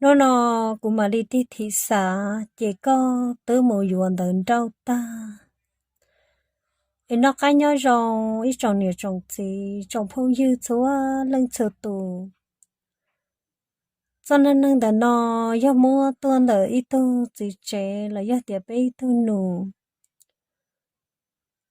Hnub no kuv mam li tig thim xav ces koj twb mus yuav ntawv nrauj tag. Es noj qab nyob zoo ib tsoom niam tsoom txiv tsoom phooj ywg txhua leej txhua tus. Txoj neej neeg ntawm no yog muab tuaj ntawm ib tug txiv tsev los yog tias peb ib tug nus.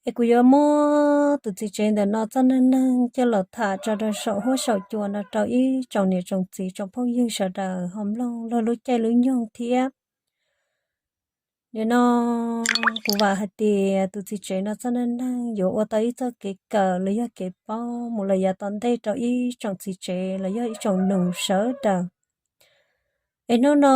Es kuv yuav muab tus txiv tsev ntawm no txoj neej neeg coj los tham tso rau saum huab saum cua no rau ib tsoom niam tsoom txiv tsoom phooj ywg sawv daws ho mloog luag lub caij lub nyoog thiab. Nim no kuv vam hais tias tus txiv tsev no txoj neej neeg yuav ua tau ib txoj kev kawm los yog kev paub mus lawm yav tom ntej rau ib tsoom txiv tsev los yog ib tsoom nus sawv daws. Es hnub no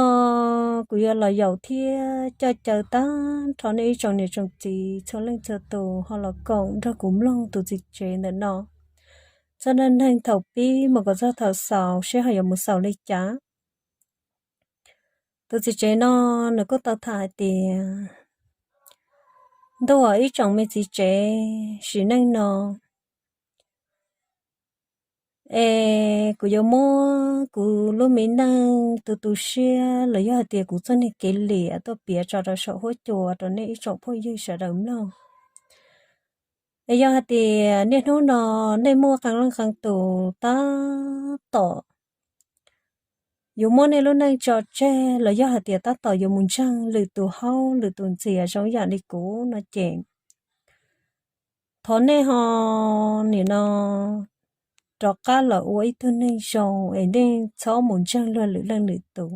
kuv yuav los yaum thiab coj caw tag nrho nej ib tsoom niam tsoom txiv txhua leej txhua tus ho los koom nrog kuv mloog tus txiv tsev ntawm no txoj neej neeg thaum pib mus kom txog thaum xaus seb ho yuav mus xaus li cas. Tus txiv tsev no nws kuj tau tham hais tias, ntuj, ib tsoom me txiv tsev sim neej no es kuv yuav muab kuv lub me neej tu tu siab los yog hais tias kuv txoj niag kev liam tuaj piav tso rau saum huab cua rau nej ib tsoom phooj ywg sawv daws mloog. Es yog hais tias niaj hnub no nej muaj qee leej qee tus tab tom yuav muab nej lub neej tso tseg los yog hais tias tab tom yuav mus ntseeg lwm tus haub lwm tus ntxias zoo ib yam li kuv no ces thov nej ho nim no rov qab los ua ib tug neeg zoo es nej txhob mus ntseeg luag lwm leej lwm tus.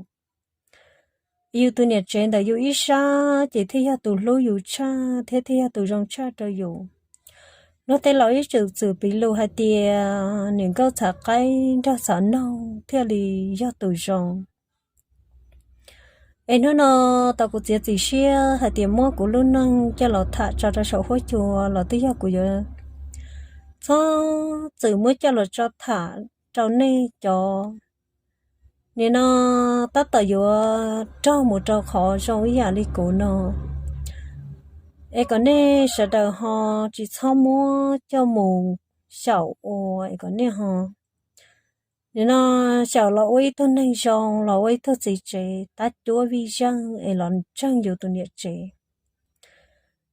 Yus tus niam tsev ntawm yus ib sab ces thiaj yog tus hlub yus tshaj thiab thiaj yog tus zoo tshaj rau yus. Luag tej laus ib txwm txwm piv lus hais tias niam nkauj txhav qaib nraug txhav noog thiaj li yog tus zoo. Es hnub no tau kuv txiav txim siab hais tias muab kuv lub neej coj los tham tso rau saum huab cua los twb yog kuv yuav txhob txwm muab coj los tso tham rau nej cov nim no tab tom yuav raug mus rau qhov zoo ib yam li kuv no. Es kom nej sawv daws ho tsis txhob muab coj mus xyaum ua es kom nej ho nim no xyaum los ua ib tug neeg zoo los ua ib tug txiv tsev tab cuab vij zeej es los ntseeg yus tus niam tsev.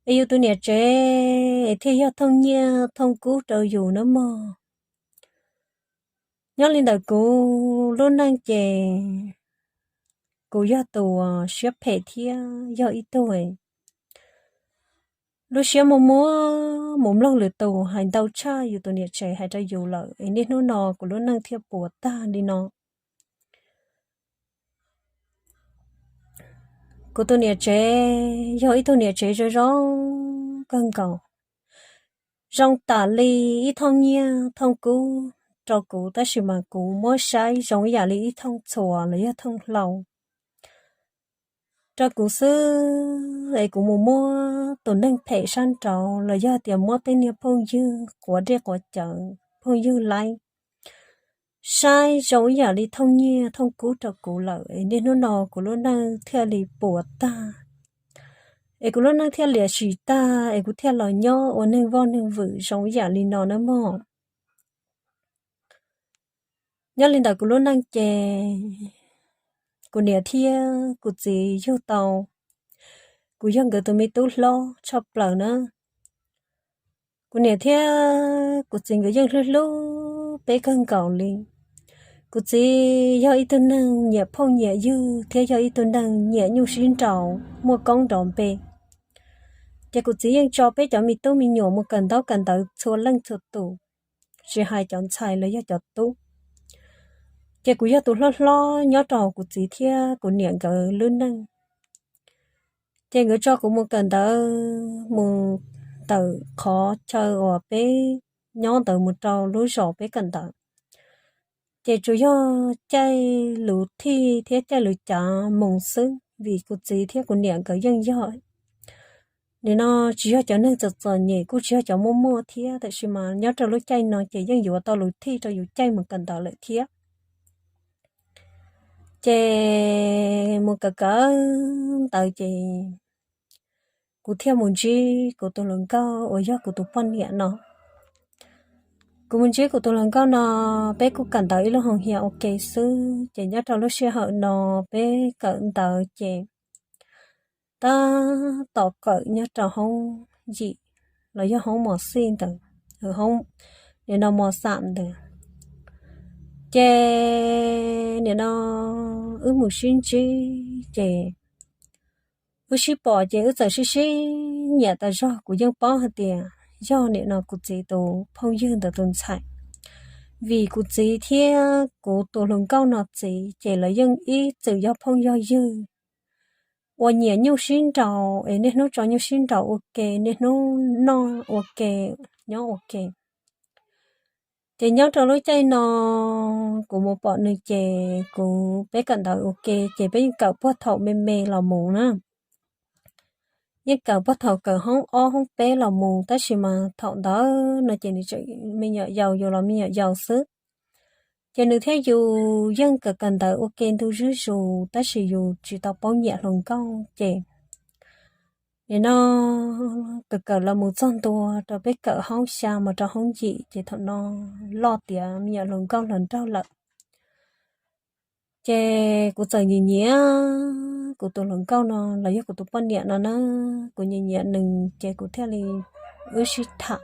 Es yus tus niam tsev es thiaj yog thooj nyiaj thooj kub rau yus nawb mog. Nyob li ntawm kuv lub neej ces kuv yog tus siab phem thiab yog ib tug lub siab muag muag mus mloog lwm tus hais ntau tshaj yus tus niam tsev hais rau yus lawm es niaj hnub no kuv lub neej thiaj puas tag li no. Kuv tus niam tsev yog ib tug niam tsev zoo zoo kawg nkaus, zoo tam li ib thooj nyiaj thooj kub rau kuv tab sis mas kuv muab saib zoo ib yam li ib thooj txhuas los yog thooj hlau rau kuv xwb es kuv mus muab tus neeg phem sab nraud los yog tias muab tej niag phooj ywg quav dej quav cawv phooj ywg laib saib zoo ib yam li thooj nyiaj thooj kub rau kuv lawm es niaj hnub no kuv lub neej thiaj li puas tag es kuv lub neej thiaj liam sim tag es kuv thiaj los nyob ua neeg vaj neeg vwm zoo ib yam li no nawb mog. Nyob li ntawm kuv lub neej ces kuv niam thiab kuv txiv yug tau kuv yog nkawd tus me tub hlob tshaj plaws na. Kuv niam thiab kuv txiv nkawd yeej hlub hlub peb kawg nkaus li. Kuv txiv yog ib tug neeg nyiam phooj nyiam ywg thiab yog ib tug neeg nyiam nyuj sib nraus muaj koob nrov npe. Ces kuv txiv yeej tso peb cov me tub me nyuam mus kawm ntaub kawm ntawv txhua leej txhua tus, tsis hais cov ntxhais los yog cov tub. Ces kuv yog tus hlob hlob nyob rau kuv txiv thiab kuv niam nkawd lub neej. Ces nkawd tso kuv mus kawm ntawv mus ntawm qhov chaw uas peb nyob ntawd mus rau lub zos peb kawm ntawv. Ces tsuas yog caij luv thij thiab caij luv cav mus xwb vim kuv txiv thiab kuv niam nkawd yeej yog nim no tsis yog cov neeg txom txom nyem kuj tsis yog cov muaj muaj thiab tab sis mas nyob rau lub caij no ces yeej yuav tau luv thij rau yus caij mus kawm ntawv lawm thiab. Ces mus kawm kawm ntawv ces kuv thiaj mus ntsib kuv tus hluas nkauj uas yog kuv tus poj niam no. Kuv mus ntsib kuv tus hluas nkauj no, peb kuj kawm ntawv ib lub hoo hias ua ke xwb, ces nyob rau lub sij hawm no peb kawm ntawv ces tab tom kawm nyob rau hoob yim los yog hoob mos xij ntawd, hoob nim no mos xam ntawd. Ces nim no wb mus sib ntsib ces wb sib pom ces wb txawm sib sib nyiam tas zog. Kuv yeej paub hais tias yog nim no kuv txiv tus phooj ywg ntawd tus ntxhais, vim kuv txiv thiab kuv tus hluas nkauj no txiv ces lawv yeej ib txwm yog phooj yog ywg uas nyiam nyuj sib nraus es niaj hnub tso nyuj sib nraus ua ke, niaj hnub noj ua ke, nyob ua ke. Ces nyob rau lub caij no kuv mus pom nws ces kuv, peb kawm ntawv ua ke ces peb yeej kawm puag thaum me me los mus na. Yeej kawm puag thaum kawm hoob ob hoob peb los mus, tab sis mas thaum ntawd no ces nws tseem me nyuam yaus, yus los me nyuam yaus xwb. Ces nws thiab yus yeej kawm kawm ntawv ua ke ntu zuj zus, tab sis yus tsis tau paub nyiam hluas nkauj ces nim no kawm kawm los mus txog ntua rau peb kawm hoob xya mus rau hoob yim ces thaum no loj tiav me nyuam hluas nkauj los nraug lawm. Ces kuv txawm nyiam nyiam kuv tus hluas nkauj no los yog kuv tus poj niam no na, kuv nyiam nyiam nws ces kuv thiaj li, wb sib tham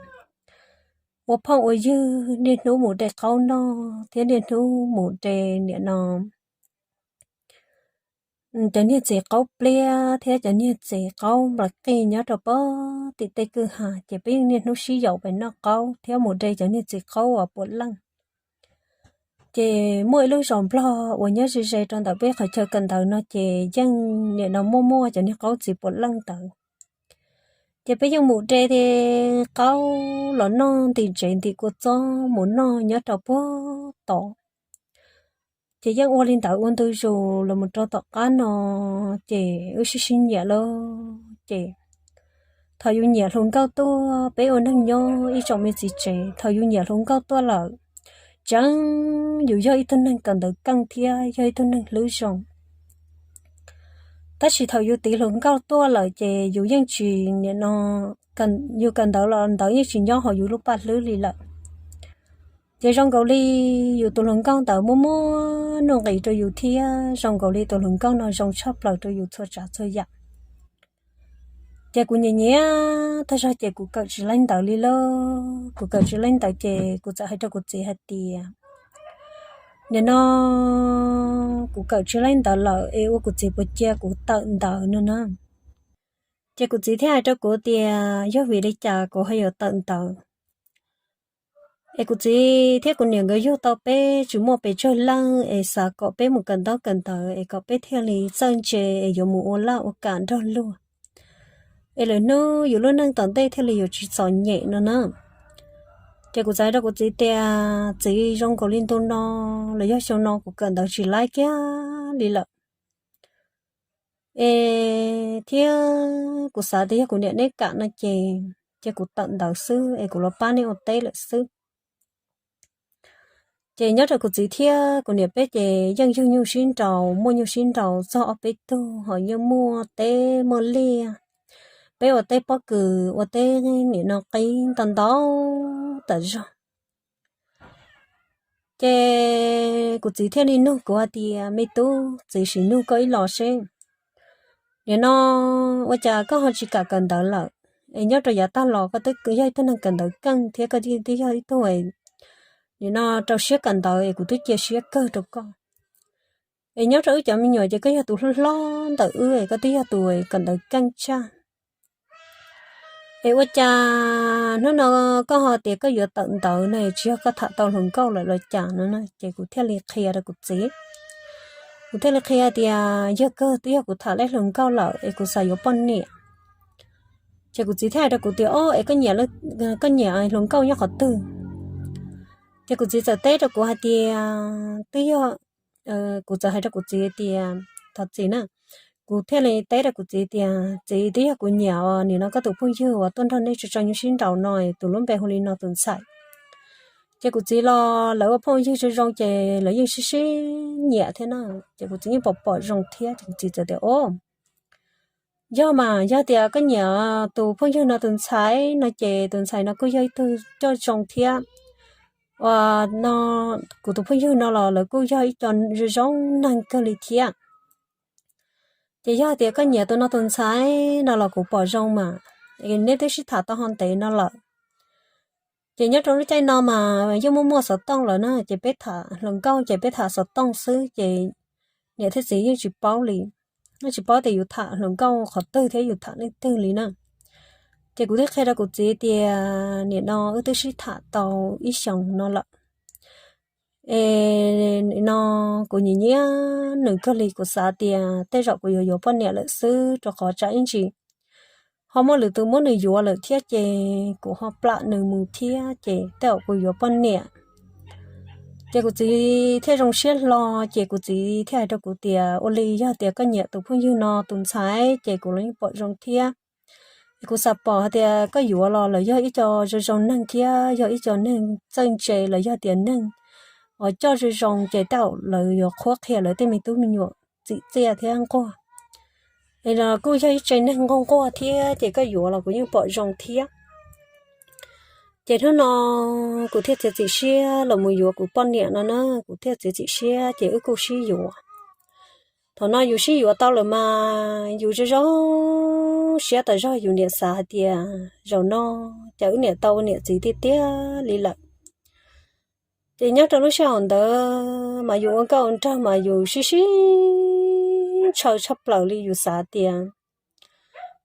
ua phooj ua ywg niaj hnub mus de qaub noj thiab niaj hnub mus de nim no cov niag txiv qaub pliab thiab cov niag txiv qaub nplaim qij nyob rau pem tim tej kwj ha, ces peb yeej niaj hnub sib yaum pem noj qaub thiab mus de cov niag txiv qaub uas puav leej. Ces muaj ib lub zos nplog uas nyob ze ze rau ntawm peb qhov chaw kawm ntawv no ces yeej nim no muaj muaj cov niag qaub txiv puav leej ntawd. Ces peb yeej mus de qaub los noj ntim tsev ntim kua txob mus noj nyob rau puag tod. Ces yeej ua li ntawd ua ntu zus los mus rau tom qab no, ces wb sib sib nyiam lawm ces thaum yus nyiam hluas nkauj tuaj, peb ua neeg nyob ib tsoom me txiv tsev, thaum yus nyiam hluas nkauj tuaj lawm, tseeb yus yog ib tug neeg kawm ntawv keej thiab yog ib tug neeg hlwb zoo. Tab sis thaum yus tiv hluas nkauj tuaj lawm ces yus yeej tsis nim no, yus kawm ntawv los ntawv yeej tsis nyob hauv yus lub paj hlwb li lawm. Ces zoo nkaus li yus tus hluas nkauj ntawd muaj muaj nuj nqis rau yus thiab zoo nkaus li tus hluas nkauj no zoo tshaj plaws rau yus txhua tsav txhua yam. Ces kuv nyiam nyiam tag zog ces kuv kawm tsis laib ntawv li lauj. Kuv kawm tsis laib ntawv ces kuv txawm hais rau kuv txiv hais tias, nim no kuv kawm tsis laib ntawv lawm es ua kuv txiv puas cia kuv tawm ntawv no na. Ces kuv txiv thiaj hais rau kuv tias yog vim li cas kuv ho yuav tawm ntawv. Es kuv txiv thiab kuv niam nkawd yug tau peb tsis muaj pes tsawg leej es xav kom peb mus kawm ntaub kawm ntawv es kom peb thiaj li txawj ntse es yuav mus ua laj ua kam nrog luag, es lwm hnub yus lub neej tom ntej thiaj li yuav tsis txom nyem no na. Ces kuv txawm hais rau kuv txiv tias, txiv, zoo nkaus li ntu no los yog xyoo no kuv kawm ntawv tsis laib kiag li lawm. Es thiab kuv xav tias yog kuv niam neb kam no ces, ces kuv tawm ntawv xwb es kuv los pab neb ua teb lawm xwb. Ces nyob rau kuv txiv thiab kuv niam peb ces yeej yug nyuj sib nraus, muaj nyuj sib nraus txog ob peb tug, ho yeej muaj teb muaj liaj. Peb ua teb pob kws, ua teb nim no qib ntau ntau tas zog. Ces kuv txiv thiaj li nug kuv hais tias, me tub, txiv sim nug koj ib los seb, nim no ua cas koj ho tsis kam kawm ntawv lawm? Es nyob rau yav tag los koj twb yog ib tug neeg kawm ntawv keej thiab koj twb yog ib tug nim no rau siab kawm ntawv es kuv twb cia siab kawg rau koj. Es nyob rau wb cov me nyuam ces koj yog tus hlob hlob ntawm wb es koj twb yog tus kawm ntawv keej tshaj. Es ua cas hnub no koj ho tias koj yuav tawm ntawv no, tsis yog koj tham tau hluas nkauj lawm los cas no? Ces kuv thiaj li qhia rau kuv txiv. Kuv thiaj li qhia tias yog kawg twb yog kuv tham lej hluas nkauj lawm es kuv xav yuav poj niam. Ces kuv txiv thiaj hais rau kuv tias, o, es koj nyiam hluas nkauj nyob qhov twg? Ces kuv txiv txawm teb rau kuv hais tias, twb yog, kuv txawm hais rau kuv txiv tias, thov txim na, kuv thiaj li teb rau kuv txiv tias, txiv, twb yog kuv nyiam os, nim no koj tus phooj ywg uas tuaj nrog nej tso tso nyuj sib nraus no, tus lub npe hu li no tus ntxhais. Ces kuv txiv los lawv ua phooj ywg zoo zoo ces lawv yeej sib sib nyiam thiab na. Ces kuv txiv yeej pom pom zoo thiab ces kuv txiv txawm tias, o, yog mas, yog tias koj nyiam tus phooj ywg no tus ntxhais no ces tus ntxhais no kuj yog ib tug coj zoo thiab. Ua no, kuv tus phooj ywg no los lawv kuj yog ib co zoo zoo neeg kawg li thiab. Ces yog tias koj nyiam tus no tus ntxhais no los kuv pom zoo mas, neb twb sib tham tau ho ntev no lawm. Ces nyob rau lub caij no mas yeej muaj muaj xov tooj lawm na, ces peb tham hluas nkauj ces peb tham xov tooj xwb, ces niam thiab txiv yeej tsis paub li, yeej tsis paub tias yus tham hluas nkauj qhov twg thiab yus tham leej twg li na. Ces kuv thiaj qhia rau kuv txiv tias nim no wb twb sib tham tau ib xyoos no lawm. Es nim no kuv nyiam nyiam nws kawg li, kuv xav tias tej zaum kuv yuav yuav poj niam lawm xwb, rau qhov tsam ib ntsis ho muaj lwm tus muab nws yuav lawm thiab, ces kuv ho plam nws mus thiab, ces tej zaum kuv yuav poj niam. Ces kuv txiv thiaj zoo siab hlo, ces kuv txiv thiaj hais rau kuv tias ua li yog tias koj nyiam tus phooj ywg no tus ntxhais ces kuv los yeej pom zoo thiab. Es kuv xav pom hais tias koj yuav los lawv yog ib co zoo zoo neeg thiab yog ib co neeg txawj ntse los yog tias neeg uas coj zoo zoo, ces tej zaum lawv yuav qhuab qhia lawv tej me tub me nyuam txim txiaj thiab nquag. Es los kuj yog ib tsev neeg nquag nquag thiab, ces koj yuav los kuv yeej pom zoo thiab. Ces hnub no kuv thiaj txiav txim siab los mus yuav kuv poj niam no na, kuv thiaj txiav txim siab ces wb kuj sib yuav. Thaum no yus sib yuav tau lawm mas yus zoo zoo siab tas zog, yus niam xav hais tias zaum no cas wb niam tau ua niam txiv tiag tiag li lawm. Ces nyob rau lub sij hawm ntawd mas yus ua nkauj ua nraug mas yus sib sib ntshaw tshaj plaws li, yus xav tias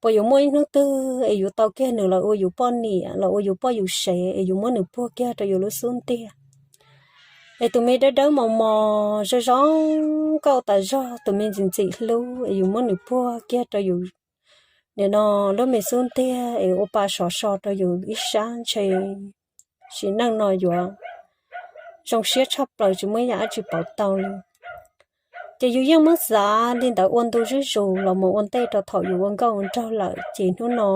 puas yuav muaj ib hnub twg es yus tau kiag nws los ua yus poj niam, los ua yus poj yus sev, es yus muab nws puag kiag rau yus lub xub ntiag. Es tus me dawb dawb mos mos zoo zoo nkauj tas zog, tus me ntxim ntxim hlub, es yus muab nws puag kiag rau yus nim no lub me xub ntiag es ua pa sov so rau yus ib sab, ntshe sim neej no yuav zoo siab tshaj plaws tsis muaj ib yam dab tsi pauv tau li. Ces yus yeej muab xav li ntawd ua ntu zuj zus los mus ua ntej rau thaum yus ua nkauj ua nraug lawm, ces hnub no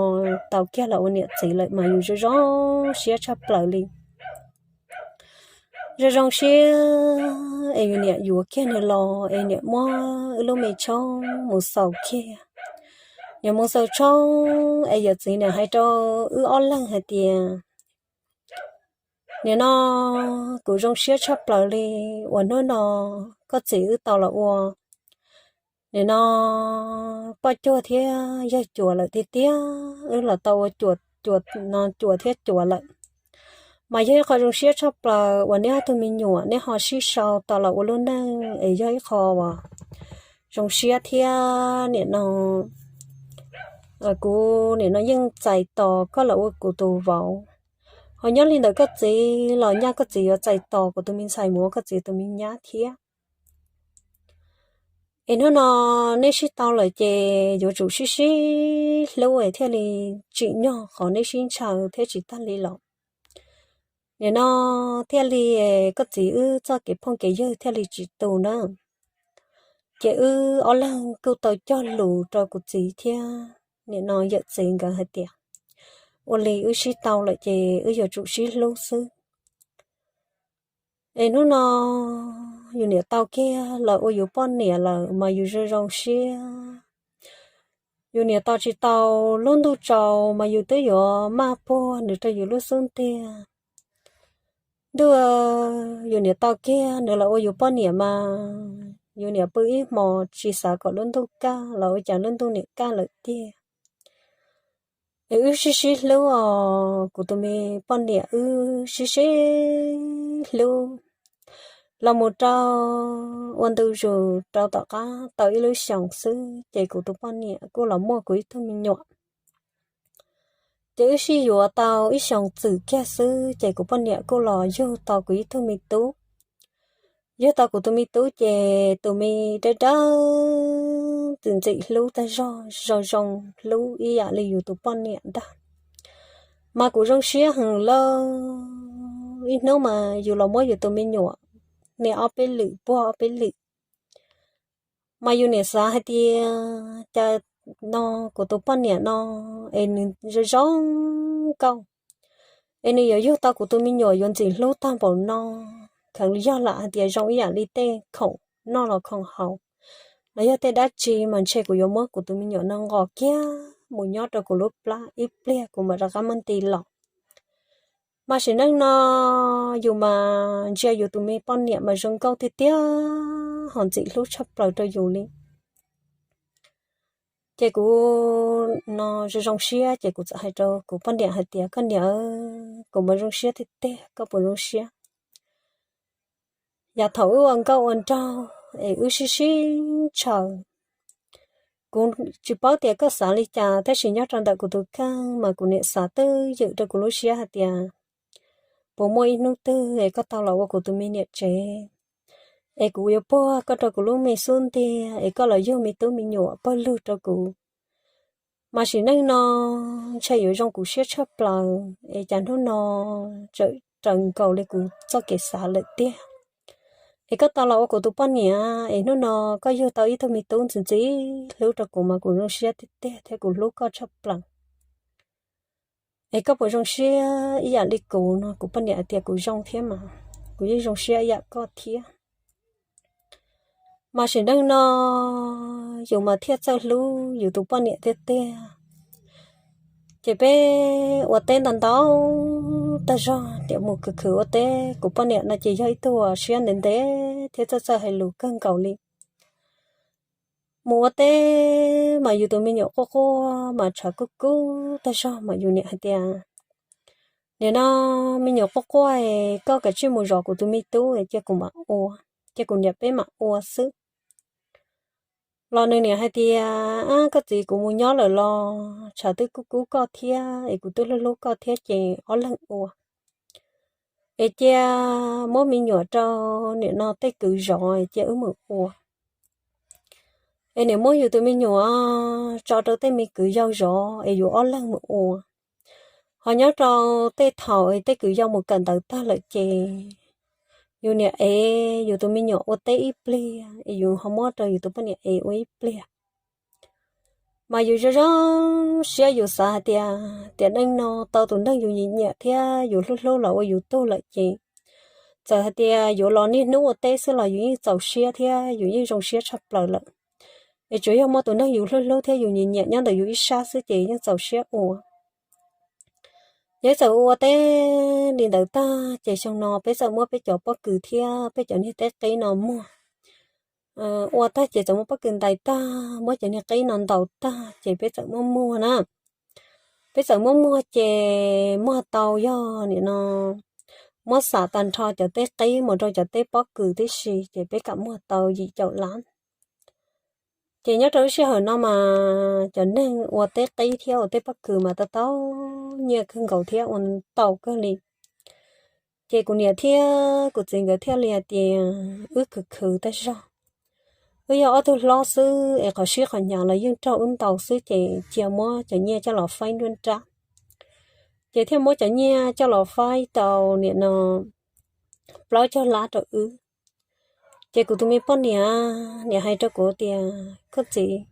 tau kiag los ua niam txiv lawm mas yus zoo zoo siab tshaj plaws li. Zoo zoo siab es yus niam yuav kiag nws los es niam muab wb lub me tshoob mus xaus kiag. Niam mus xaus tshoob es yawm txiv niam hais rau wb ob leeg hais tias, nim no kuv zoo siab tshaj plaws li uas hnub no koj txiv wb tau los ua nim no poj cuag thiab yawg cuas lawm tiag tiag, wb los tau ua cuas, cuas no cuas thiab cuas lawm. Mas yog ib qho zoo siab tshaj plaws uas neb ob tug me nyuam neb ho sib sau tau los ua lub neej es yog ib qho uas zoo siab thiab nim no kuv nim no yeej txais tos koj los ua kuv tus vauv. Ho nyob li ntawm koj txiv los nyaj koj txiv yuav txais tos kuv tus me ntxhais mus ua koj txiv tus me nyab thiab. Es hnub no neb sib tau lawm ces yuav tsum sib sib hlub es thiaj li tsim nyog qhov neb sib ntshaw thiab tsis tag li los nim no thiaj li koj txiv wb txoj kev phooj kev ywg thiaj li tsis tu na. Ces wb ob leeg kuj tau cog lus rau kuv txiv thiab nim no yawm txiv nkawd hais tias ua li wb sib tau lawm ces wb yuav tsum sib hlub xwb. Es hnub no yus niam tau kiag los ua yus poj niam lawm mas yus zoo zoo siab. Yus niam tos tsis tau lub ntuj tsaus mas yus twb yuav maj puag nws rau yus lub xub ntiag. Ntuj, yus niam tau kiag nws los ua yus poj niam mas yus niam pw ib hmos tsis xav kom lub ntuj kaj los ua cas lub ntuj niam kaj lawm tiag. Es wb sib sib hlub os, kuv tus me poj niam wb sib sib hlub los mus rau ua ntu zus rau tom qab tau ib lub xyoos xwb ces kuv tus poj niam kuj los muaj kuv ib tug me nyuam. Ces wb sib yuav tau ib xyoos txwm kiag xwb ces kuv poj niam kuj los yug tau kuv ib tug me tub. Yug tau kuv tus me tub ces tus me dawb dawb ntxim ntxim hlub tag zog, zoo zoo hlub ib yam li yus tus poj niam ntag. Mas kuv zoo siab heev lauj, ib hnub mas yus los muab yus tus me nyuam niam ob peb lwm puag ob peb lwm. Mas yus niam xav hais tias cas no kuv tus poj niam no es nws zoo zoo nkauj, es nws yuav yug tau kuv tus me nyuam yuav ntxim hlub tag npaum no, kheev yog lam hais tias zoo ib yam li tej khoom noj los khoom haus, los yog tej dab tsi mas ntshe kuv yuav muab kuv tus me nyuam no nqos kiag mus nyob rau kuv lub plab ib pliag kuv mam rov qab muab nti los. Mas sim neej no yus mas ntsia yus tus me poj niam mas zoo nkauj tiag tiag ho ntxim hlub tshaj plaws rau yus li. Ces kuv no zoo zoo siab ces kuv txawm hais rau kuv poj niam hais tias, koj niam, kuv mas zoo siab tiag tiag, koj puas zoo siab? Yav thaum wb ua nkauj ua nraug es wb sib sib ntshaw, kuv tsis paub tias koj xav li cas tab sis nyob rau ntawm kuv tus kheej mas kuv niam xav twj ywm rau kuv lub siab hais tias puas muaj ib hnub twg es koj tau los ua kuv tus me niam tsev, es kuv yuav puag koj rau kuv lub me xub ntiag es koj los yug me tub me nyuam pawg lug rau kuv. Mas sim neej no ntshai yuav zoo kuv siab tshaj plaws es cas hnub no txawm raws nkaus li kuv txoj kev xav lawm tiag. Es koj tau los ua kuv tus poj niam es hnub no koj yug tau ib tug me tub ntxim ntxim hlub rau kuv mas kuv zoo siab tiag tiag thiab kuv hlub koj tshaj plaws. Es koj puas zoo siab ib yam li kuv no? Kuv poj niam hais tias kuv zoo thiab mas, kuv yeej zoo siab ib yam koj thiab. Mas sim neej no yus mas thiaj txawj hlub yus tus poj niam tiag tiag. Ces peb ua teb ntau ntau tag zog, niam mus khwv khwv ua teb, kuv poj niam no ces yog ib tug uas siab ntev ntev thiab txawj txawj hais lus kawg nkaus li. Mus ua teb mas yus tus me nyuam quaj quaj mas tshav kub kub tag zog mas yus niam hais tias, nim no me nyuam quaj quaj, koj kav tsij mus zov kuv tus me tub cia kuv mam ua, cia kuv niam peb mam ua xwb. Los nws niam hais tias, ab, koj txiv, kuv mus nyob lawm los tshav twb kub kub koj thiab es kuv twb hlub hlub koj thiab ces ob leeg ua. Es cia muab me nyuam rau nim no tej kwv zov cia wb mus ua. Es nim muab yus tus me nyuam tso rau tej me kwv yau zov es yus ob leeg mus ua. Ho nyob rau tej thaum es tej kwv yau mus kawm ntawv tag lawm ces yus niam ev yus tus me nyuam ua teb ib pliag es yus ho muab rau yus tus poj niam ev ua ib pliag. Mas yus zoo zoo siab yus xav hais tias tiam neej no tau tus neeg yus nyiam nyiam thiab yus hlub hlub los ua yus tug lawm ces txawm hais tias yuav los niaj hnub ua teb xwb los yus yeej txaus siab thiab yus yeej zoo siab tshaj plaws lawm. Es tsuas yog muaj tus neeg yus hlub hlub thiab yus nyiam nyiam nyob ntawm yus ib sab xwb ces yeej txaus siab ua. Ces txawm ua ua teb li ntawd tag ces xyoo no peb txawm muab peb cov pob kws thiab peb cov niag teb qib no muag. Ua tag ces txawm muab pob kws ntais tag, muab cov niag qib no ntaus tag ces peb txawm muab muag na. Peb txawm muab muag ces muag tau yog nim no muab xam tag nrho cov teb qib mus rau cov teb pob kws tib si ces peb kam muag tau yim caum lab. Ces nyob rau lub sij hawm no mas cov neeg ua teb qib thiab ua teb pob kws mas tau tau nyiaj kawg nkaus thiab ua tau kawg li. Ces kuv niam thiab kuv txiv nkawd thiaj li hais tias wb khwv khwv tag zog. Wb yog ob tug hlob xwb es qhov sib qhov hnyav los yeej raug wb ntaus xwb ces cia muab cov nyiaj coj los faib nruab nrab. Ces thiaj muab cov nyiaj coj los faib tau nim no plaub caug lab rau wb. Ces kuv tus me poj niam, niam hais rau kuv tias, koj txiv,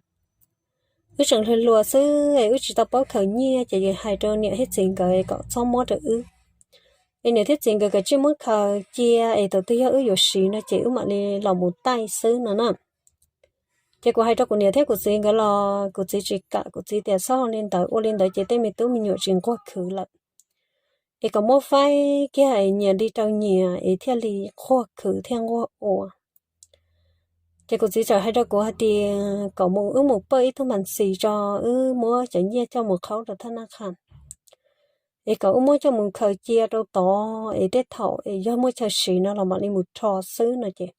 wb tseem hluas hluas xwb es wb tsis tau paub khaws nyiaj ces hais rau niam thiab txiv nkawd kom txhob muab rau wb. Es niam thiab txiv nkawd kav tsij muab khaws cia es thaum twg yog wb yuav siv no ces wb mam li los mus taij xwb no na. Ces kuv hais rau kuv niam thiab kuv txiv nkawd los kuv txiv tsis kam, kuv txiv tias txhob ua li ntawd, ua li ntawd ces tej me tub me nyuam tsis nquag khwv lawm. Es kom muab faib kiag es nyias li rau nyias es thiaj li nquag khwv thiaj nquag ua. Ces kuv txiv txawm hais rau kuv hais tias kom mus, wb mus pawj ib tug mas xis tso, wb muab cov nyiaj coj mus qhaub rau thaj naj qha, es kom wb muab coj mus khaws cia rau tod es tej thaum es yog muaj chaw siv no los mam li mus rho xwb no ces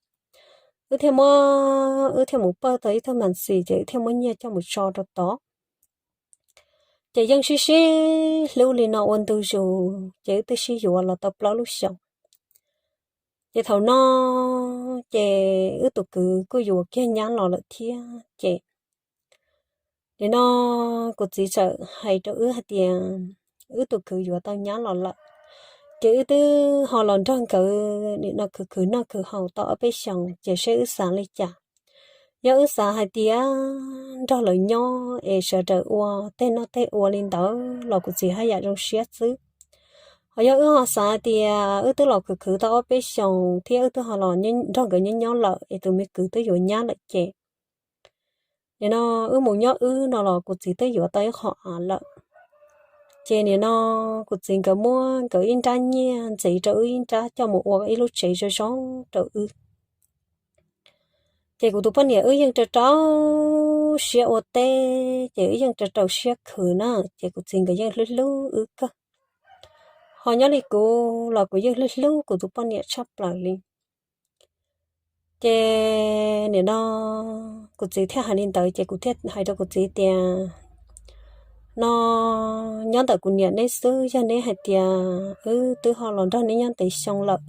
wb thiaj muab, wb thiaj mus pawj tau ib tug mas xis ces wb thiaj muab nyiaj coj mus tso rau tod. Ces yeej sib sib hlub li no ua ntu zus ces wb twb sib yuav los tau plaub lub xyoos. Ces thaum no ces wb tus kwv kuj yuav kiag nyab los lawm thiab ces nim no kuv txiv txawm hais rau wb hais tias wb tus kwv yuav tau nyab los lawm, ces wb twb ho los nrog nkawd nim no khwv khwv noj khwv haus tau ob peb xyoos ces seb wb xav li cas. Yog wb xav hais tias nrog lawv nyob es sawv daws ua tej noj tej ua li ntawd los kuv txiv haj yam zoo siab xwb. Ho yog wb ho xav hais tias wb twb los khwv khwv tau ob peb xyoos thiab wb twb ho los nrog nkawd nyob nyob lawm es tus me kwv twb yuav nyab lawm ces nim no wb mus nyob wb no los kuv txiv twb yuav tau ib qho av lawm. Ces nim no kuv txiv nkawd muab nkawd ib nrab nyiaj ntxiv rau wb ib nrab coj mus ua ib lub tsev zoo zoo rau wb. Ces kuv tus poj niam wb yeej rau rau siab ua teb, ces wb yeej rau rau siab khwv na, ces kuv txiv nkawd yeej hlub hlub wb kawg. Ho nyob li kuv los kuv yeej hlub hlub kuv tus poj niam tshaj plaws li. Ces nim no kuv txiv thiaj hais li ntawd, ces kuv thiaj hais rau kuv txiv tias, no nyob ntawm kuv niam neb xwb, yog neb hais tias wb twb ho los nrog neb nyob ntev xyoo lawm,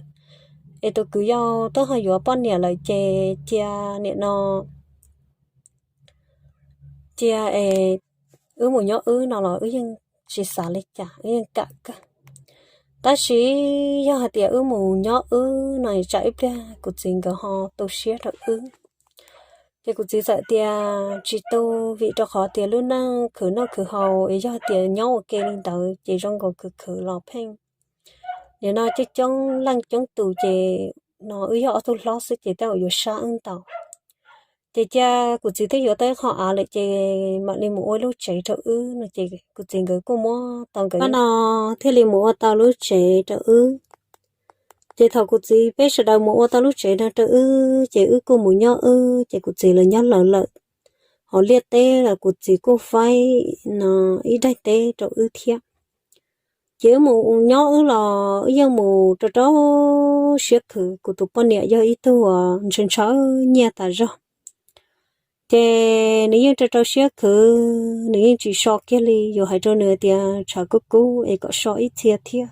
es tus kwv yau twb ho yuav poj niam lawm, ces cia nim no cia es wb mus nyob wb no los wb yeej tsis xav li cas, wb yeej kam kawg. Tab sis yog hais tias wb mus nyob wb no tsam ib pliag kuv txiv nkawd ho tu siab rau wb. Ces kuv txiv txawm tias tsis tu, vim rau qhov tias lub neej khwv noj khwv haus es yog tias nyob ua ke li ntawd ces zoo nkaus khwv khwv los pheej nim no coob coob leej coob tus, ces no wb yog ob tug hlob xwb ces tej zaum yuav sab wb ntau. Ces cia kuv txiv twb yuav tau ib qho av lawm ces mam li mus ua lub tsev rau wb no, ces kuv txiv nkawd kuj muab tau nkawd no thiaj li mus ua tau lub tsev rau wb. Ces thaum kuv txiv peb sawv daws mus ua tau lub tsev no rau wb ces wb kuj mus nyob wb, ces kuv txiv lawv nyob lawv lawm. Hauv liaj teb los kuv txiv kuj faib no ib daim teb rau wb thiab. Ces wb mus nyob wb los wb yeej mus rau rau siab khwv, kuv tus poj niam yog ib tug uas ntshaw ntshaw nyiaj tas zog. Ces nws yeej rau rau siab khwv, nws yeej tsis so kiag li, yus hais rau nws tias tshav kub kub es kom so ib txhia thiab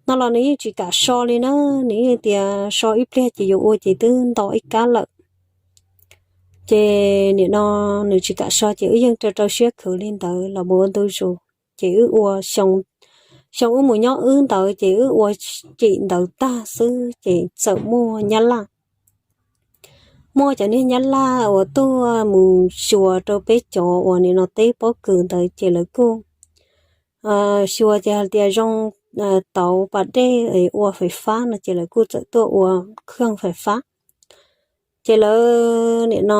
no los nws yeej tsis kam so li na, nws yeej tias so ib pliag ces yuav ua ces twb nto ib kab lawm. Ces nim no nws tsis kam so ces wb yeej rau rau siab khwv li ntawd los mus ua ntu zus. Ces wb ua xyoo, xyoo wb mus nyob wb ntawd ces wb ua cim ntawd tag xwb ces txawm muaj nyab laj, muaj cov niag nyab laj uas tuaj mus xyuas rau peb cov uas nim no teb pob kws ntawd ces lawv kuj xyuas ces hais tias zoo tauv pas dej ua fais fab no ces lawv kuj txawm tuaj ua khaj fais fab. Ces lawv nim no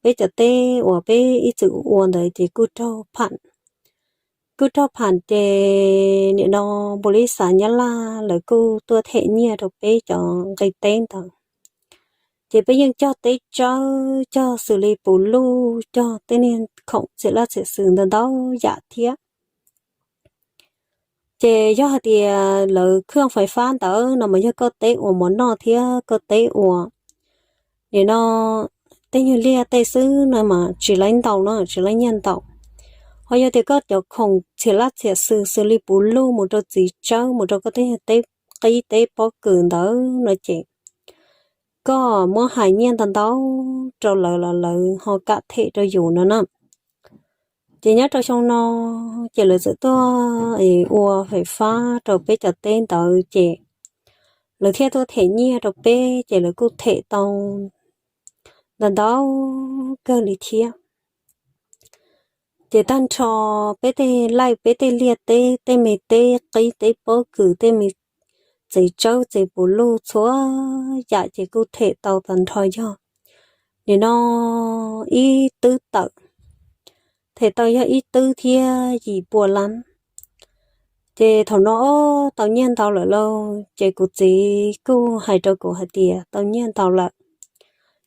peb cov teb uas peb ib txwm ua ntawd ces kuj raug pham, kuj raug pham ces nim no npau li xav nyab laj lawv kuj tuaj them nyiaj rau peb cov nqi teb ntawd. Ces peb yeej cog teb tsawb, cog xws li puv luj, cog tej niag khoom txhia laj txhia xwm ntau ntau yam thiab. Ces yog hais tias lawv khaj fais fab ntawd no mas yog koj teb ua mov noj thiab koj teb ua nim no tej nyuag liaj tej xwb no mas tsis laib ntau no, tsis laib nyiaj ntau. Ho yog tias koj cov khoom txhia laj txhia xwm xws li puv luj mus rau txiv tsawb mus rau koj tej nyuag teb qib teb pob kws ntawd no ces koj muab hais nyiaj ntau ntau rau lawv los lawv ho kam them rau yus no na. Ces nyob rau xyoo no ces lawv txawm tuaj ua fais fab rau peb cov teb ntawd ces lawv thiaj tuaj them nyiaj rau peb ces lawv kuj them tau ntau ntau kawg li thiab. Ces tag nrho peb tej laij peb tej liaj teb, tej me teb qib teb pob kws, tej me txiv tsawb txiv puv luj txhua yam ces kuj them tau tag nrho yog nim no ib twb tawm, them tau yog ib twb thiab yim pua lab. Ces thaum no ob tau nyiaj ntau lawm lauj ces kuv txiv kuj hais rau kuv hais tias tau nyiaj ntau lawm.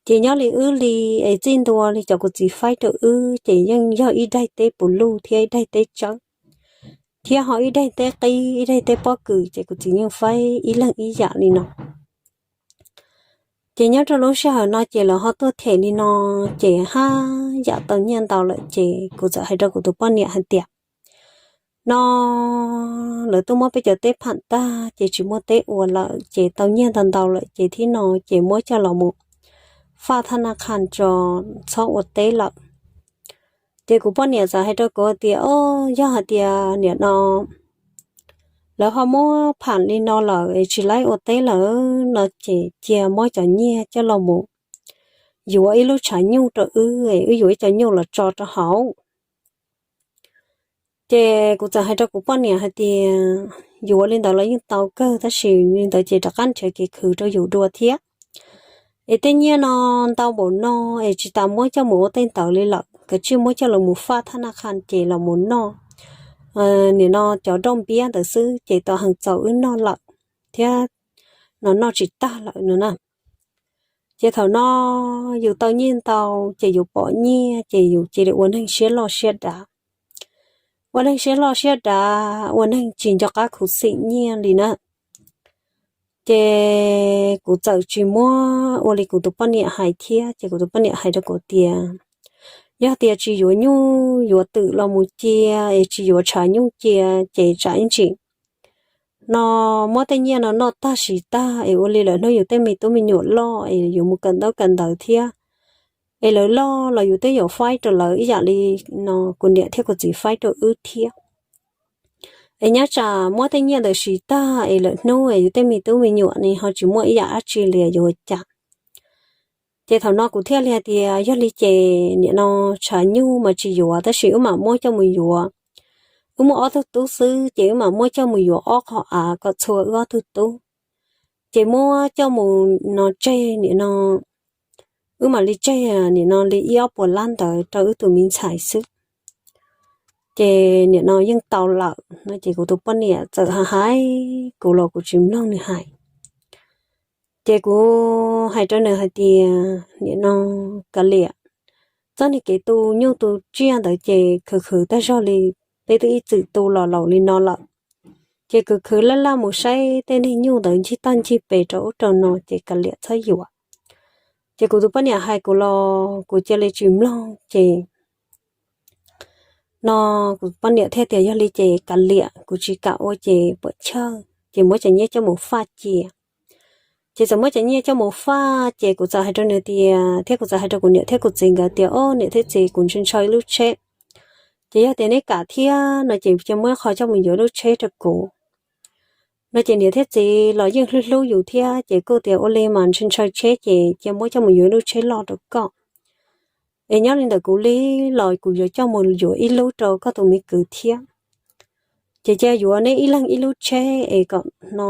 Ces nyob li wb li es txij ntua li cov kuv txiv faib rau wb ces yeej yog ib daim teb puv luj thiab ib daim teb tsawb, thiab ho ib daim teb qib ib daim teb pob kws ces kuv txiv yeej faib ib leeg ib yam li no. Ces nyob rau lub sij hawm no ces lawv ho tuaj them li no, ces haj yam tau nyiaj ntau lawm ces kuv txawm hais rau kuv tus poj niam hais tias no lawv tuaj muab peb cov teb pham tag ces tsis muaj teb ua lawm ces tau nyiaj ntau ntau lawm ces thib no ces muab coj los mus faj thab na kha tso, txhob ua teb lawm. Ces kuv poj niam txawm hais rau kuv tias o, yog hais tias nim no lawv ho muab pham li no lawm es tsis laib ua teb lawm no ces cia muab cov nyiaj coj los mus yuav ib lub tshav nyuj rau wb, wb yuav ib co nyuj los tso rau hauv. Ces kuv txawm hais rau kuv poj niam hais tias yuav li ntawd los yeej tau kawg tab sis li ntawd ces rov qab nrhiav kev khwv rau yus dua thiab. Es tej nyiaj no ntau npaum no es tsis tas muab coj mus ua tej ntawd li lawm, kav tsij muab coj los mus faj thab na kha ces los mus noj. nim no cov nroj npiab ntawd xwb ces tau heev txaus wb noj lawm thiab, no noj tsis tag lawm no na. Ces thaum no yus tau nyiaj ntau ces yus pom nyiaj ces yus cia li ua neeg siab loj siab dav, ua neeg siab loj siab dav, ua neeg tsis nco qab khuv xim nyiaj li na. Ces kuv txawm tsis muab ua li kuv tus poj niam hais thiab, ces kuv tus poj niam hais rau kuv tias, yog tias tsis yuav nyuj yuav twm los mus cia es tsis yuav tshav nyuj cia ces tsam ib ntsis no muab tej nyiaj no noj tag siv tag es ua li lawm hnub yus tej me tub me nyuam loj es yuav mus kawm ntaub kawm ntawv thiab, es lawv loj los yus twb yuav faib rau lawv ib yam li no kuv niam thiab kuv txiv faib rau wb thiab. Es nyob tsam muab tej nyiaj ntawd siv tag es lawm hnub es yus tej me tub me nyuam ne ho tsis muaj ib yam dab tsi li yuav ua cas. Ces thaum no kuv thiaj li hais tias yog li ces nim no tshav nyuj mas tsis yuav tab sis wb mam muab coj mus yuav, wb muaj ob tug tub xwb ces wb mam muab coj mus yuav ob qho av kom txhua wb ob tug tub. Ces muab coj mus no tseg nim no, wb mam li tseg nim no li ib ob puas lab ntawd rau wb tus me ntxhais xwb. Ces nim no yeej tau lawm no ces kuv tus poj niam txawm hais hais kuv los kuv tsis mloog nws hais. Ces kuv hais rau nws hais tias nim no kav liam, txoj niag kev tu nyuj tu tsiaj ntawd ces khwv khwv tag zog li peb twb ib txwm tu los laus li no lawm. Ces khwv khwv laj laj mus saib tej niag nyuj ntawd ncig toj ncig pes rau ub rau no ces kav liam txhob yuav. Ces kuv tus poj niam hais kuv los kuv cia li tsis mloog ces no kuv poj niam thiaj tias yog li ces kav liam, kuv tsis kam ua ces puam chawj ces muab cov nyiaj coj mus faj cia. Ces txawm muab cov nyiaj coj mus faj ces kuv txawm hais rau nws tias, thiab kuv txawm hais rau kuv niam thiab kuv txiv nkawd tias, o niam thiab txiv, kuv ntshaw ntshaw ib lub tsheb, ces yog tias neb kam thiab no ces cia muab qhov coj mus yuav lub tsheb rau kuv no. Ces niam thiab txiv los yeej hlub hlub yus thiab ces kuj tias ua li mas ntshaw ntshaw tsheb ces cia muab coj mus yuav lub tsheb loj rau koj. Es nyob li ntawm kuv li los kuv yuav coj mus yuav ib lub rau koj tus me kwv thiab. Ces cia yuav neb ib leeg ib lub tsheb es kom no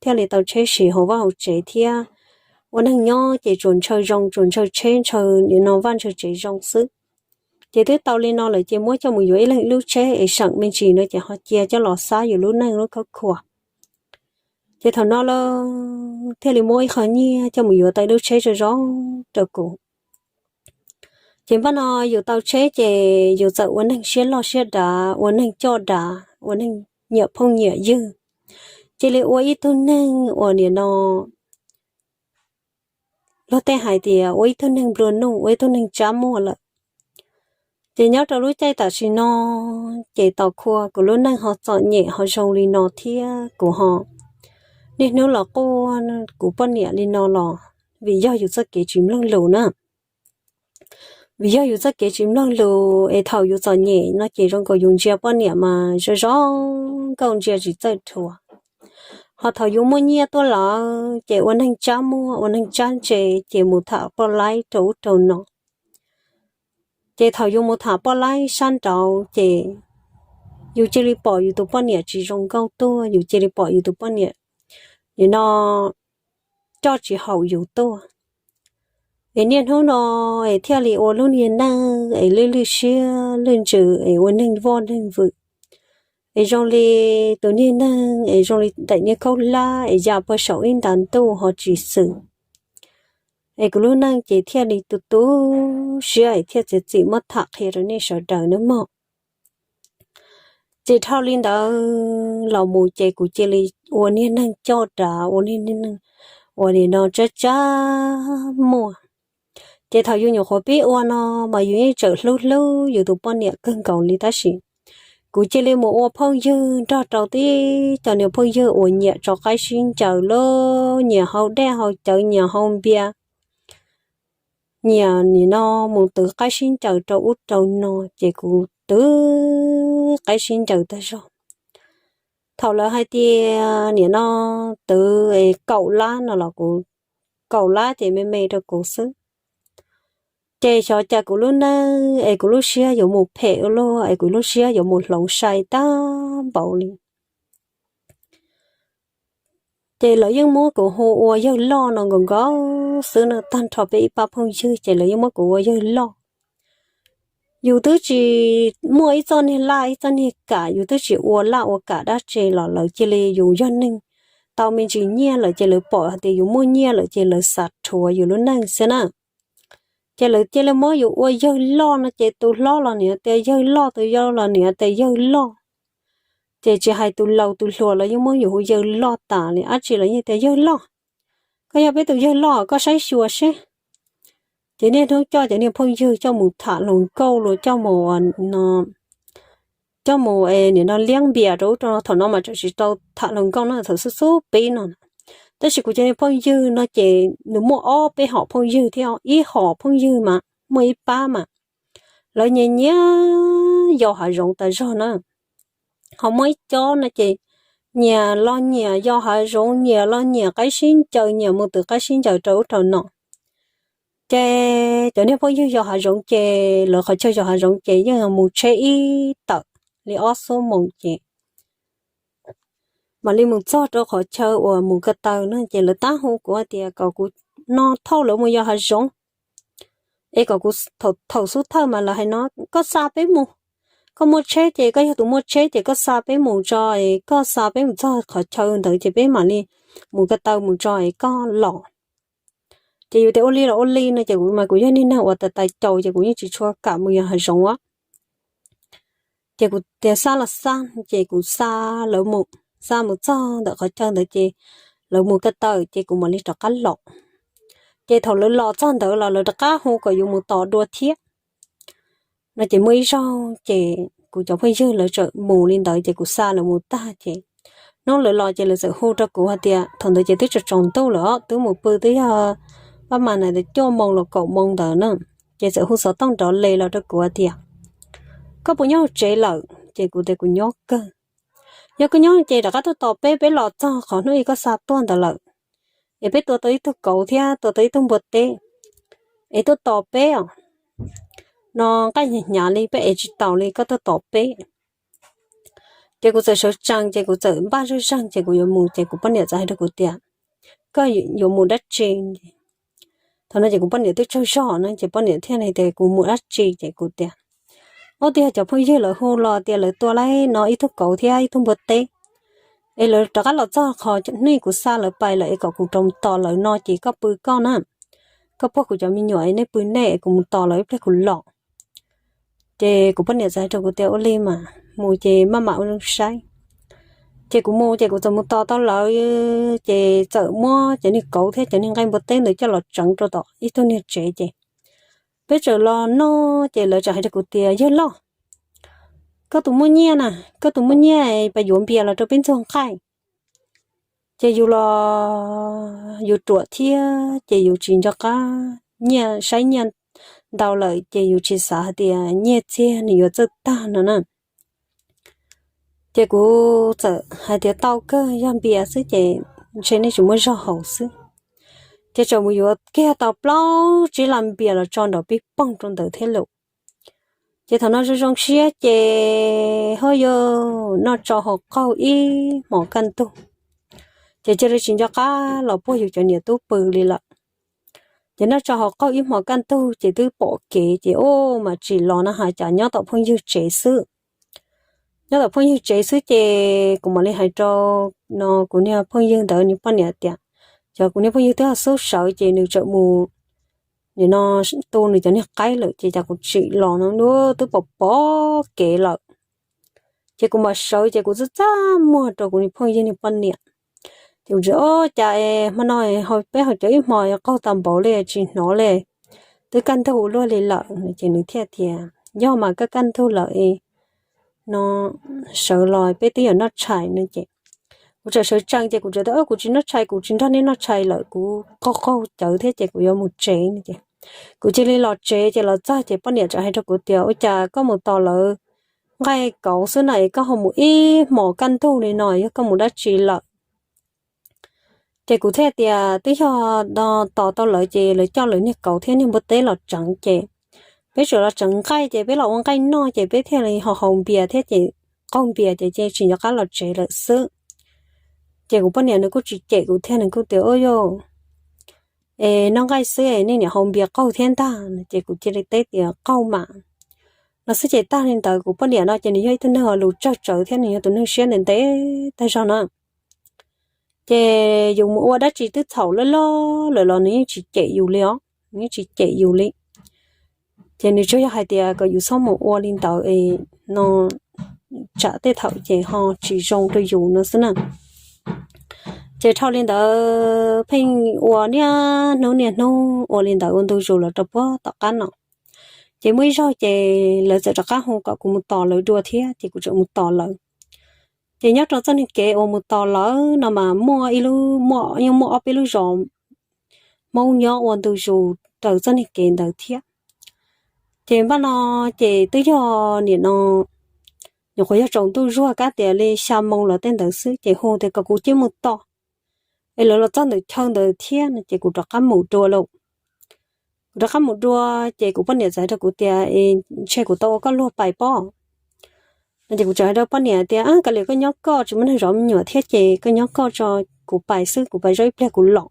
thiaj li tau tsheb siv hauv vaj hauv tsev thiab. Ua neeg nyob ces tsuas ntshaw zoo, tsuas ntshaw tsheb ntshaw nim no vaj ntshaw tsev zoo xwb. Ces twb tau li no lawm ces muab coj mus yuav ib leeg ib lub tsheb es seem me ntsis no ces ho cia coj los xab yus lub neej lub khab khuas. Ces thaum no lawm thiaj li muab ib qho nyiaj coj mus yuav tau ib lub tsheb zoo zoo rau kuv. Ces npaj no yus tau tsheb ces yus txawm ua neeg siab loj siab dav, ua neeg coj dav, ua neeg nyiam phooj nyiam ywg. Cia li ua ib tug neeg uas nim no luag tej hais tias ua ib tug neeg nplua nuj, ua ib tug neeg tsab muag lawm. Ces nyob rau lub caij tam sim no ces tau qhua kuv lub neej ho txom nyem ho zoo li no thiab kuv ho niaj hnub los quaj kuv poj niam li no los vim yog yus txoj kev tsis mloog lus na. Vim yog yus txoj kev tsis mloog lus es thaum yus txom nyem no ces zoo nkaus yus ntsia poj niam mas zoo zoo nkauj ntsia tsis txawj dhuav. Ho thaum yus muaj nyiaj tuaj lawm ces ua neeg tsab muag ua neeg tsab ntse ces mus tham poj laib rau ub rau no. Ces thaum yus mus tham poj laib sab nraud ces yus cia li pom yus tus poj niam tsis zoo nkauj tuaj, yus cia li pom yus tus poj niam nim no coj tsis haum yus tuaj. Es niaj hnub no es thiaj li ua lub niag neej es lwj lwj siab lwj ntsws es ua neeg voj neeg vwm. Es zoo li tus niag neeg es zoo li daim niag khaub hlab es ya puag saum ib nta ntuj ho tsis xwm. Es kuv lub neej ces thiaj li tu tu siab es thiaj txiav txim muab tham qhia rau nej sawv daws nawb mog. Ces dhau li ntawd los mus ces kuv cia li ua niag neeg coj dav, ua niag neeg uas nim no tsab tsab muag. Ces thaum yus nyuam qhuav pib ua no mas yus yeej tseem hlub hlub yus tus poj niam kawg nkaus li tab sis kuv cia li mus ua phooj ywg nrog rau tib cov niag phooj ywg uas nyiam tso qaib sib ncaws lawm, nyiam haus dej haus cawv, nyiam haus npias, nyiam nim no mus twv qaib sib ncaws rau ub rau no, ces kuv twv qaib sib ncaws tag zog. Thaum lawv hais tias nim no twv es kaum lab no los kuv, kaum lab ces me me rau kuv xwb. Ces xyov cas kuv lub neej es kuv lub siab yuav mus phem ua luaj es kuv lub siab yuav mus hloov sai tag npaum li. Ces lawv yeej muab kuv hu ua yawg loj no nkaus nkaus xwb no, tag nrho peb ib pab phooj ywg ces lawv yeej muab kuv ua yawg loj. yus twb tsis muaj ib txoj niag laj ib txoj niag kam, yus twb tsis ua laj ua kam dab tsi los lawv cia li, yus yog neeg tau me ntsis nyiaj lawm ces lawv pom hais tias yus muaj nyiaj lawm ces lawv xav rhuav yus lub neej xwb na. Ces lawv cia li muab yus ua yawg loj no ces tus hlob los niam tias yawg loj, tus yau los niam tias yawg loj, ces tsis hais tus laus tus hluas los yeej muab yus hu yawg loj tas li, dab tsi los yeej tias yawg loj. Koj yog peb tus yawg loj, koj saib xyuas seb. Ces niaj hnub coj cov niag phooj ywg coj mus tham hluas nkauj los coj mus, coj mus nim no liab npias rau ub rau no. Thaum no mas tseem tsis tau tham hluas nkauj no, thaum xub xub pib no. Tab sis kuv cov niag phooj ywg no ces nws muaj ob peb hom phooj ywg thiab, ib hom phooj ywg mas muaj ib pab mas lawv nyias nyias yos hav zoov tas zog na. Ho muaj ib co no ces nyias los nyias yos hav zoov, nyias los nyias qaib sib ncaws, nyias mus twv qaib sib ncaws rau ub rau no. Ces cov niag phooj ywg yos hav zoov ces lawv qhov chaw yos hav zoov ces yeej mus tsheb ib tawm li ob xuab moos ces mam li mus txog rau qhov chaw uas mus ko taw na. Ces lawv tab hu kuv hais tias kom kuv no thauj lawv mus yos hav zoov, es kom kuv, thaum xub thawj mas lawv hais no, koj xa peb mus, koj muaj tsheb ces koj yog tus muaj tsheb ces koj xa peb mus tso, es koj xa peb mus txog qhov chaw ntawd ces peb mam li mus ko taw mus tso es koj los. Ces yus tias ua li los ua li no ces kuv mas kuv yog niag neeg uas tais tais caus ces kuv yeej tsis tshua kam mus yos hav zoov a. Ces kuv tias xa los xa, ces kuv xa lawv mus, xa mus txog ntawm qhov chaw ntawd ces lawv mus ko taw ces kuv mam li rov qab los. Ces thaum lawv los txog ntawd los lawv rov qab hu kom yus mus tos dua thiab no. Ces muaj ib zaug ces kuv cov phooj ywg lawv txawm mus li ntawd ces kuv xa lawv mus tag ces hnub lawv los ces lawv txawm hu rau kuv hais tias, thaum ntawd ces twb tsaus tsaus ntuj lawm os, twb mus pw twb yog pab mas na cuaj moos los kaum moos ntawd na. Ces txawm hu xov tooj nrov li los rau kuv hais tias, koj puas nyob hauv tsev lawm? Ces kuv tias kuv nyob kawg. Yog koj nyob ces rov qab tuaj tos peb, peb los txog qhov hnub ib koj xa tuaj ntawd lawm, es peb tua tau ib tug kauv thiab tua tau ib tug npua teb, es tuaj tos peb os. No nqaij hnyav hnyav li peb ev tsis taus li, koj tuaj tos peb. Ces kuv txawm sawv tsees ces kuv txawm npaj zoj zeeg ces kuv yuav mus ces kuv poj niam txawm hais rau kuv tias, koj yuav mus dab tsi? Thaum no ces kuv poj niam twb tsaug zog na ces poj niam thiaj li tias kuv mus dab tsi ces kuv tias, ub, twb yog cov phooj ywg lawv hu los tias lawv tua laib no ib tug kauv thiab ib tug npua teb, es lawv rov qab los txog qhov hnub kuv xa lawv pais lawm es kom kuv rov mus tos lawv no ces koj pw koj na, koj puag kuv cov me nyuam es nej pw nej, kuv mus tos lawv ib pliag kuv los. Ces kuv poj niam txawm hais rau kuv tias ua li mas mus ces maj mam ua zoo saib. Ces kuv mus ces kuv txawm mus tos tau lawv, ces txawm muab cov niag kauv thiab cov niag nqaij npua teb ntawd coj los tseev rau tom ib tug niag tsev ces peb txawm los noj ces lawv txawm hais rau kuv tias, yawg loj, koj tus muaj nyiaj na, koj tus muaj nyiaj pab yuav npias los rau peb ntxuag nqaij. Ces yus los yus ruam thiab ces yus tsis nco qab nyiaj, saib nyiaj ntau lawm ces yus tsis xav hais tias nyiaj txiag nws yuav txawj tag no na. Ces kuv txawm hais tias tau kawg, yog npias xwb ces ntshe nej tsis muaj zog haus xwb. Ces txawm mus yuav kiag tau plaub tsib las npias los tso nrov pij poog rau ntawd thiab lauj. Ces thaum no zoo zoo siab ces ho yuav noj tso haus qaug ib hmos kaj ntug, ces cia li tsis nco qab los puag yus cov niam tub pw li lawm. Ces noj tso haus qaug ib hmos kaj ntug ces twb pom kev ces ub mas tsis los na, hais cas nyob tom phooj ywg tsev xwb. Nyob tom phooj ywg tsev xwb ces kuv mam li hais rau no kuv niag phooj ywg ntawd nws poj niam tias, cov kuv niag phooj ywg twb ho xub sawv ces nws txawm mus nim no tu nws cov niag qaib lawm ces cas kuv tsim los no twb pom pom kev lawm. Ces kuv mam sawv ces kuv txaj txaj muag rau kuv niag phooj ywg niag poj niam. Ces kuv tsis, o, cas es hmo no peb ho cov ib hmos qaug tag npaum li tsis hnov li, twb kaj ntug ua luaj li lawm. Ces nws thiaj tias, yog mas koj kaj ntug lawm no, sawv los peb twb yuav noj tshais no ces kuv txawm sawv tsees ces kuv txawm tias, kuv tsis noj tshais, kuv tsis nrog nej noj tshais lawm, kuv qaug qaug cawv thiab ces kuv yuav mus tsev no ces kuv cia li los tsev. Ces los txog ces poj niam txawm hais rau kuv tias, ua cas koj mus tos lawv nqaij kauv xwb no es koj ho mus ib hmos kaj ntug li no, yog koj mus dab tsi lawm? Ces kuv thiaj tias twb yog tos tau lawv ces lawv coj lawv niag kauv thiab niag npua teb los tseev ces peb tseem los tseev nqaij ces peb los ua nqaij noj ces peb thiaj li ho haus npias thiab ces qaug npias ces tsis nco qab los tsev lawm xwb. Ces kuv poj niam nws kuj tsis cem kuv thiab, nws kuj tias, u, yog es noj nqaij xwb es nej niam haus npias qaug thiab ntag no ces kuv cia li teb tias qaug mas. no xwb ces tag li ntawd kuv poj niam no ces nws yog ib tug neeg lus tsawg tsawv thiab nws yog tus neeg siab ntev ntev tag zog na. Ces yus mus ua dab tsi twb txhaum loj loj lawm los nws yeej tsis cem yus li os, nws yeej tsis cem yus li. Ces nws tsuas yog hais tias kom yus txhob mus ua li ntawd no, tsam tej thaum ces ho tsis zoo rau yus no xwb na. Ces dhau li ntawd pheej ua niaj hnub niaj hnub ua li ntawd ua ntu zus los rau puag tom qab no. Ces muaj ib zaug ces lawv txawm rov qab hu kom kuv mus tos lawv dua thiab ces kuv txawm mus tos lawv. Ces nyob rau txoj niag kev uas mus tos lawv no mas muaj ib lub, muaj, yeej muaj ob peb lub zos Hmoob nyob ua ntu zus raws txoj niag kev ntawd thiab. Ces npaj no ces twb yog nim no, nyuam qhuav yog tsaus ntuj zuag kab tias li xya moo los tej ntawd xwb ces hu tias kom kuv cia li mus tos es lawv los txog ntawm chaw ntawd thiab no ces kuv rov qab mus dua lauj. Kuv rov qab mus dua ces kuv poj niam txawm hais rau kuv tias, ntshe kuv tau ua koj luag pais pob no ces kuv txawm hais rau poj niam tias, kav liam koj nyob koj, tsis muaj neeg zov me nyuam thiab ces koj nyob koj tso, kuv pais xwb, kuv pais zov ib pliag kuv los.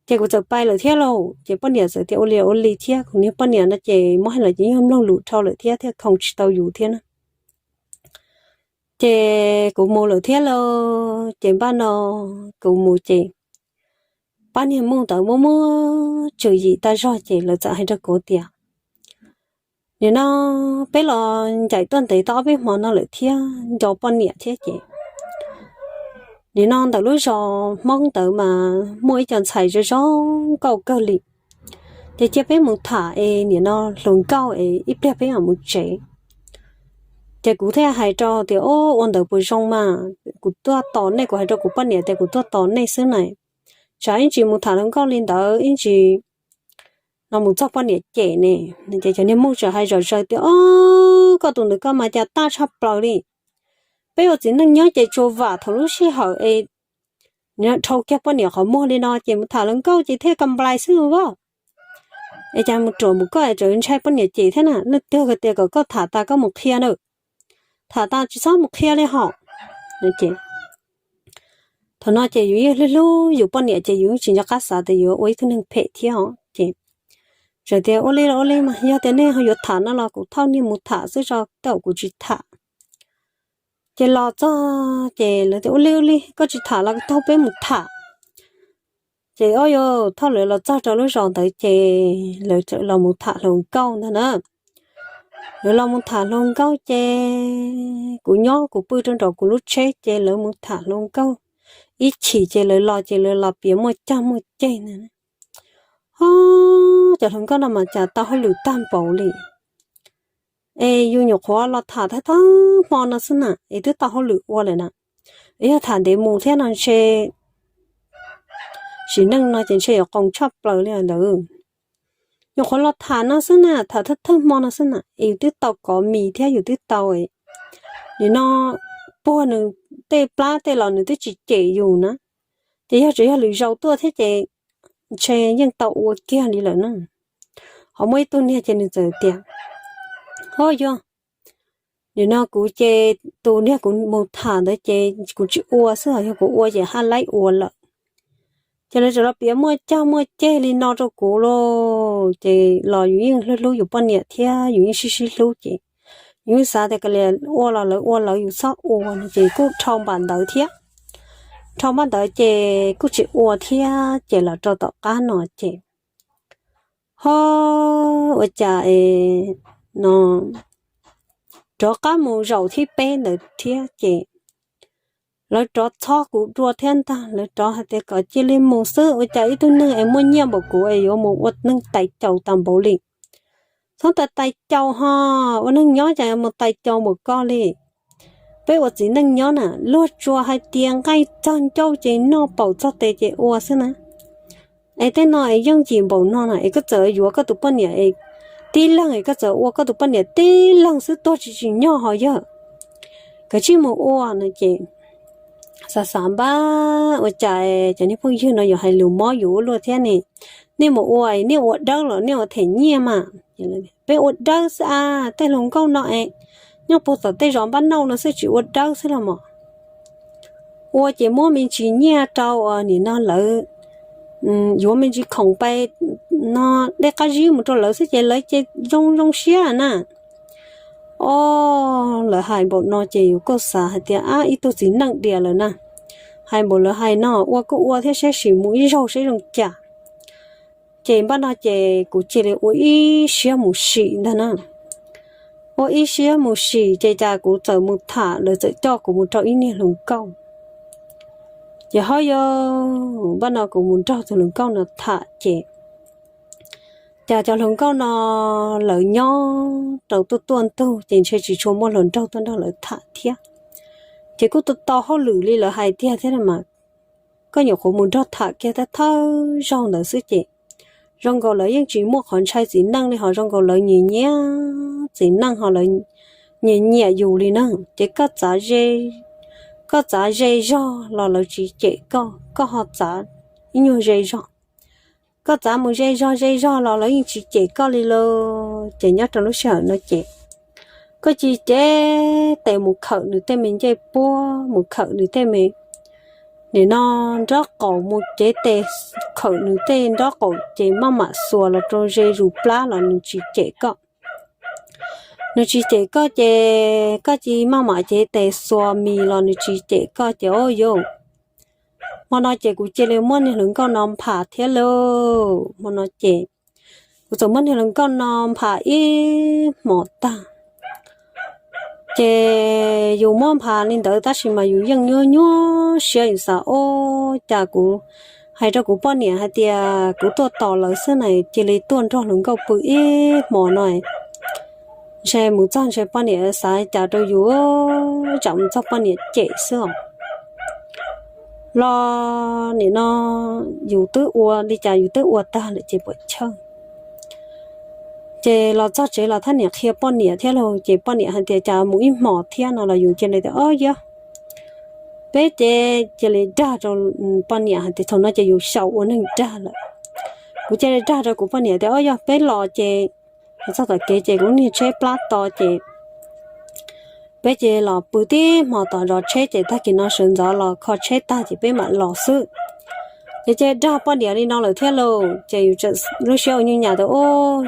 Ces kuv txawm pais lawm thiab lauj, ces poj niam txawm tias ua li ua li thiab, kuv niag poj niam no ces muab hais los ces yog mloog lus dhau lawm thiab thiaj khoom tsis tau yus thiab na. Ces kuv mus lawm thiab lauj, ces npaj no kuv mus ces pab niag muj ntawd muaj muaj tswv yim tag zog ces lawv txawm hais rau kuv tias, nim no peb los ncaim tuaj ntev tau ob peb hmo no lawm thiab nco poj niam thiab ces nim no ntawm lub zos Hmoob ntawd mas muaj ib co ntxhais zoo zoo nkauj kawg li, ces cia peb mus tham es nim no hluas nkauj es ib pliag peb mam mus tsev. Ces kuv thiaj hais rau tias, o, ua ntawd puas zoo mas, kuv tuaj tos nej, kuv hais rau kuv poj niam tias kuv tuaj tos nej xwb na, tsam ib ntsis mus tham hluas nkauj li ntawd ib ntsis no mus txog poj niam cem ne. Ces cov niag muj txawm hais zom zaws tias, o, koj tus ntawd koj mas cas tag tshaj plaws li. Peb ua txiv neej nyob ces tsuas vam thaum lub sij hawm es dhau kiag poj niam qhov muag li no ces mus tham hluas nkauj ces thiaj ka nplais xwb vauj. Es cas mus ruam mus koj es tseem ntshai poj niam cem thiab na, leej twg tias kom koj tham tas koj mus qhia na, tham tas tsis txhob mus qhia li hos. Thaum no ces yus yeej hlub hlub yus poj niam ces yus yeej tsis nco qab xav tias yuav ua ib tug neeg phem thiab os ces txawm tias ua li los ua li mas yog tias nej ho yuav tham no los kuv thauj nej mus tham xwb tso, tej zaum kuv tsis tham. Ces los txog ces lawv tias ua li ua li koj tsis tham los kuv thauj peb mus tham. Ces o, thauj lawv los txog rau lub zos ntawd ces lawv txawm los mus tham hluas nkauj ntag na. Lawv los mus tham hluas nkauj ces kuv nyob kuv pw rau nraum kuv lub tsheb ces lawv mus tham hluas nkauj ib chim ces lawv los ces lawv los piav muaj cag muaj ceg ntag. Ho cov hluas nkauj no mas cas tau hauj lwm tag npaum li. Es yus nyuam qhuav los tham thawj thawj hmo no xwb na es twb tau hauj lwm ua lawm na. Yog tham ntev mus thiab no ntshe sim neej no ces ntshe yuav qoos tshaj plaws li ntawd. Nyuam qhuav los tham no xwb na, tham thawj thawj hmo no xwb na es yus twb tau kov mis thiab yus twb tau, nim no puag nws tej plab tej los nws twb tsis cem yus na. Ces yog tseem yog lwm zaus tuaj thiab ces ntshe yeej tau ua kiag li lawm na. Ho muaj ib tug niag ces nws txawm tias, ho yog nim no kuv ces tus niag kuv mus tham ntawd ces kuv tsis ua xwb, yog kuv ua ces haj laib ua lawm. Ces lawv txawm los piav muaj cag muaj ceg li no rau kuv lauj. Ces los yus yeej hlub hlub yus poj niam thiab yus yeej sib sib hlub ces yus yeej xav tias kav liam ua los lawv ua lawv, yus txhob ua no ces kuj dhau npaum ntawd thiab. Dhau npaum ntawd ces kuj tsis ua thiab ces los rau tom qab no ces ho ua cas es no rov qab mus zaum thib peb ntawd thiab ces lawv rov txhob kuv dua thiab ntag, lawv rov hais tias kom cia li mus xwb, ua cas ib tug neeg es muaj nyiaj npaum kuv es yuav mus ua neeg tais caus tas npaum li. Txhob tais tais caus ho, ua neeg nyob cas mus tais caus npaum koj li. Peb ua txiv neej nyob na, luag tsuas hais tias nqaij txog ncauj ces noj, paum txog tes ces ua xwb na. Es tej no es yooj yim npaum no na es koj txawm yuav koj tus poj niam es tib leeg es koj txawm ua koj tus poj niam tib leeg xwb tuag tsis tsim nyog ho yog. Kav tsij mus ua no ces xav xav npab ua cas cov niag phooj ywg no yuav hais lus mob yus ua luaj thiab ne. Nej mus ua, nej ua dawb los nej ua them nyiaj mas. Peb ua dawb xwb a, tej hluas nkauj no es nyob puag tom tej zos npab nauj no xwb tsis ua dawb xwb los mas. Ua ces muab me ntsis nyiaj rau uas nim no lawv yuav me ntsis khoom pais no dej qab zib mus rau lawv xwb ces lawv ces zoo zoo siab na. Ob, lawv hais npaum no ces yus kuj xav hais tias ab, ib tug txiv neej diam lawm na. Hais npaum lawv hais no ua kuj ua thiab, saib sim mus ib zaug saib zoo cas. Ces npaj no ces kuv cia li ua ib siab mus sim ntag na. Ua ib siab mus sim ces cas kuv txawm mus tham, lawv txawm coj kuv mus rau ib niag hluas nkauj. Ces ho yog npaj no kuv mus nrog tus hluas nkauj no tham ces cas cov hluas nkauj no lawv nyob rau tuaj tuaj ntug ces ntshe tsis tshua muaj hluas nraug tuaj nrog lawv tham thiab. Ces kuj tau hauj lwm li lawv hais tiag thiab mas, koj nyuam qhuav mus nrog tham kiag thawj zaug ntawd xwb ces zoo nkaus lawv yeej tsis muaj qhov ntshai txiv neej li, ho zoo nkaus lawv nyiam nyiam txiv neej, ho lawv nyiam nyiam yus li na. Ces koj txav ze, koj txav ze zog los lawv tsis cem koj, koj ho txav ib nyuag ze zog. Koj txav mus ze zog ze zog los lawv yeej tsis cem koj li lauj. Ces nyob rau lub sij hawm no ces koj cia li cev tes mus khawm nws tej me ncej puab, mus khawm nws tej me, nim no nraub qaum, mus cev tes khawm nws tej nraub qaum ces maj mam xuas los rau ze zus plab los nws tsis cem koj. Nws tsis cem koj ces koj cia li maj mam cev tes xuas mis los nws tsis cem koj ces ob yus, hmo no ces kuv cia li muab niag hluas nkauj no npham thiab lauj. Hmo no ces kuv txawm muab niag hluas nkauj no npham ib hmos tag. Ces yus muab npham li ntawd tab sis mas yus yeej nyuaj nyuaj siab, yus xav ua cas kuv hais rau kuv poj niam hais tias kuv tuaj tos lawv xwb na, cia li tuaj nrog hluas nkauj pw ib hmos no. Ntshe mus txog ntshe poj niam xav cas rau yus, tsam mus txog poj niam cem xwb os. Los nim no yus twb ua li cas yus twb ua tag lawm ces puas chawj. Ces los txog tsev los thab niam qhia poj niam thiab lauj, ces poj niam hais tias cas mus ib hmos thiab no los yus cia li tias ob yog peb ces cia li dag rau poj niam hais tias thaum no ces yus xyaum ua neeg dag lawm. Kuv cia li dag rau kuv poj niam tias ob yog peb los ces txog tom kev ces kuv niag tsheb plab to ces peb ces los pw tib hmo tom zov tsheb ces tag kis no sawv ntxov los kho tsheb tag ces peb mam los xwb. Ces cia li dag poj niam li no lawm thiab lauj, ces yus lub siab ua nyuj nyam tias ub,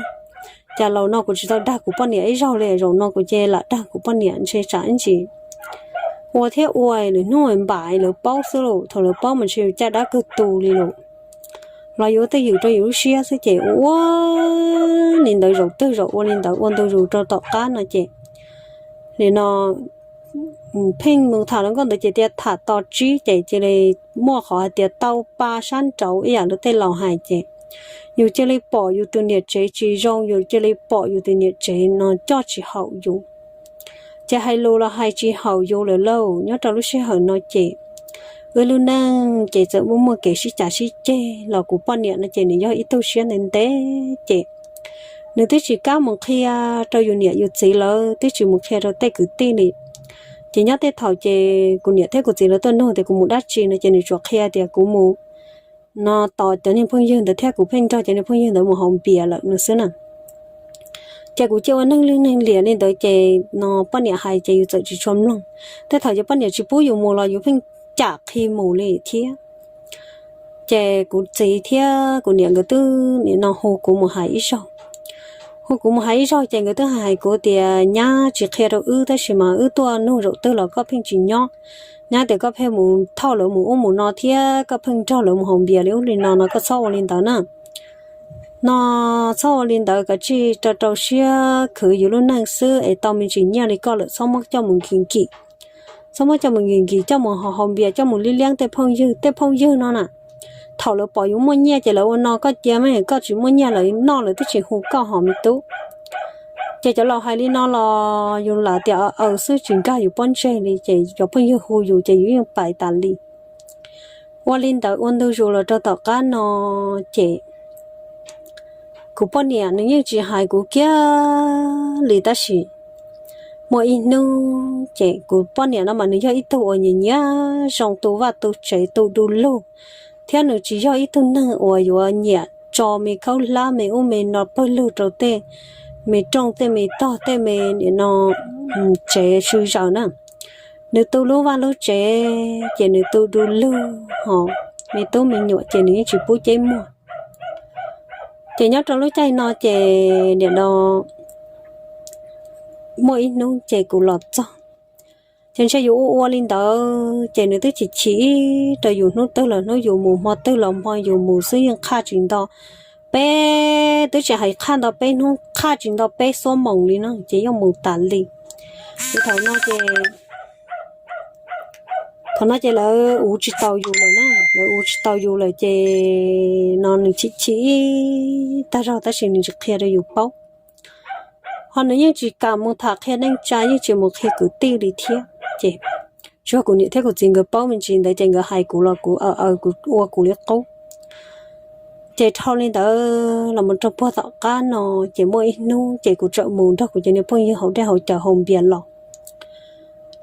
cas laus no kuv tsis tau dag kuv poj niam ib zaug li, zaum no kuv cia li lam dag kuv poj niam ntshe tsam ib ntsis ua thiab ua lwm hnub npam lawv paub xwb lauj, thaum lawv paub mas ntshe yus caj dab kawg tu li lauj. Los yus twj ywm rau yus lub siab xwb ces ua ua li ntawd zaum twg zaum ua li ntawd ua ntu zus rau tom qab no ces nim no pheej mus tham hluas nkauj ntawd ces tias tham tos tsib ces cia li muaj qhov hais tias tau pa sab nraud ib yam li tej laus hais ces yus cia li pom yus tus niam tsev tsis zoo, yus cia li pom yus tus niam tsev no coj tsis haum yus. Ces hais lus los hais tsis haum yus lawm lauj. Nyob rau lub sij hawm no ces wb lub neej ces txawm muaj muaj kev sib cav sib ceg los kuv poj niam no ces nws yog ib tug siab ntev ntev ces nws twb tsis kam mus qhia rau yus niam yus txiv lawv, twb tsis mus qhia rau tej kwv tij li. Ces nyob tej thaum ces kuv niam thiab kuv txiv lawv tuaj nug tias kuv mus dab tsi no ces nws tsuas qhia tias kuv mus no tos cov niag phooj ywg ntawd thiab kuv pheej nrog cov niag phooj ywg ntawd mus haus npias lawm no xwb na. Ces kuv cia ua neeg lwj neeg liam li ntawd ces no poj niam hais ces yus txawm tsis tshua mloog. Tej thaum ces poj niam tsis pub yus mus los yus pheej cam qhi mus li thiab. Ces kuv txiv thiab kuv niam nkawd twb nim no hu kuv mus hais ib zaug. Hu kuv mus hais ib zaug ces nkawd twb hais kuv tias nyab tsis qhia rau wb tab sis mas wb tuaj nug zaum twg los koj pheej tsis nyob. Nyab tias koj pheej mus thauj lawv mus ub mus no thiab koj pheej nrog lawv mus haus npias li ub li no no koj txhob ua li ntawd na. No txhob ua li ntawd, kav tsij rau rau siab khwv yus lub neej xwb es tau me ntsis nyiaj li koj lawm txhob muab coj mus nkim nkim. Txhob muab coj mus nkim nkim, coj mus haus haus npias, coj mus liab liab tej phooj ywg, tej phooj ywg no na. Thaum lawv pom yus muaj nyiaj ces lawv ua no koj cia, mas koj tsis muaj nyiaj lawv noj lawv twb tsis hu koj hos me tub. Ces cov laus hais li no los yus lam tias aws xwb tsis nkag yus pob ntseg li ces cov phooj ywg hu yus ces yus yeej pais tas li. Ua li ntawd ua ntu zus los rau tom qab no ces kuv poj niam nws yeej tsis hais kuv kiag li tab sis muaj ib hnub ces kuv poj niam no mas nws yog ib tug uas nyiam nyiam zoo tu vaj tu tsev tu du lug, thiab nws tsis yog ib tug neeg uas yuav nyiam tso me khaub hlab me ub me no pawg lug rau tej me rooj tej me tog tej me nim no tsev sw zaws na. Nws tu lub vaj lub tsev ces nws tu du lug hos me tub me nyuam ces nws yeej tsis pub ceb muag. Ces nyob rau lub caij no ces nim no muaj ib hnub ces kuv los txog, ces ntshe yus ua ua li ntawd ces nws twb chim chim rau yus, hnub twg los hnub yus mus, hmo twg los hmo yus mus xwb, yeej qhaj tsis nto peb, twb tsis hais qhaj nto peb hnub, qhaj tsis nto peb xuab moos li no ces yeej mus tas li. Ces thaum no ces thaum no ces lawv uv tsis tau yus lawm na, lawv uv tsis tau yus lawm ces no nws chim chim tag zog tab sis nws tsis qhia rau yus paub. Ho nws yeej tsis kam mus tham qhia neej tsa, yeej tsis mus qhia kwv tij li thiab. Ces tsuas kuv niam thiab kuv txiv nkawd paub me ntsis ntawd ces nkawd hais kuv los kuv aw aw kuv ua kuv li qub. Ces dhau li ntawd los mus rau puag tom qab no, ces muaj ib hnub ces kuv txawm mus nrog kuv cov niag phooj ywg haus dej haus cawv haus npias los.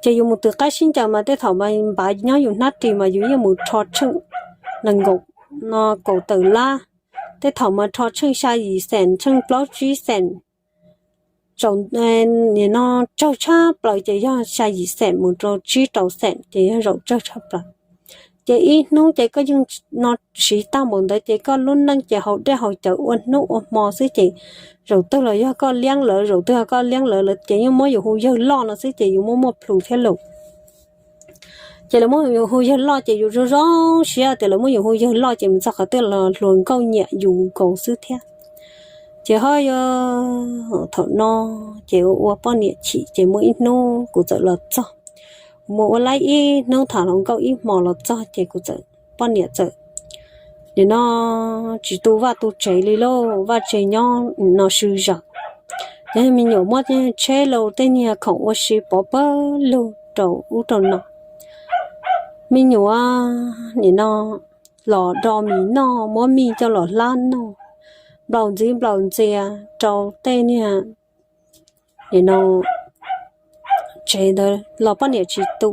Ces yus mus twm qaib sib ncaws mas tej thaum mas npav nyob yus hnab ris mas yus yeej mus rho tsheej nees nkaum no kaum tawm lab, tej thaum mas rho tsheej xya yim xees, tsheej plaub tsib xees, nim no tsawg tshaj plaws ces yog xya yim xees mus rau tsib rau xees ces yog zaum tsawg tshaj plaws. Ces ib hnub ces koj yeej no siv tag npaum ntawd ces koj lub neej ces haus dej haus cawv ua hnub ua hmo xwb ces zaum twg los yog koj liab lawv, zaum twg koj liab lawv lawv ces yeej muab yus hu yawg loj no xwb ces yus muaj muaj plhus thiab lus. Ces lawv muab yus hu yawg loj ces yus zoo zoo siab tias lawv muab yus hu yawg loj ces mus txog qhov twg los hluas nkauj nyiam yus nkaus xwb thiab. Ces ho yog thaum no ces ua ua poj niam chim ces muaj ib hnub kuv txawm los txog, mus ua laib ib hnub tham hluas nkauj ib hmos los txog ces kuv txawm, poj niam txawm nim no tsis tu vaj tu tsev li lauj, vaj tsev nyob no swb zawm. Yog me nyuam muab tsheb los tej niag khoom ua si pov pawg lug rau ub rau no. Me nyuam nim no los do mis noj, muab mij coj los hlab noj, nplaum ntxiv nplaum ntxias rau tej niag nim no tsev ntawd los poj niam tsis tu.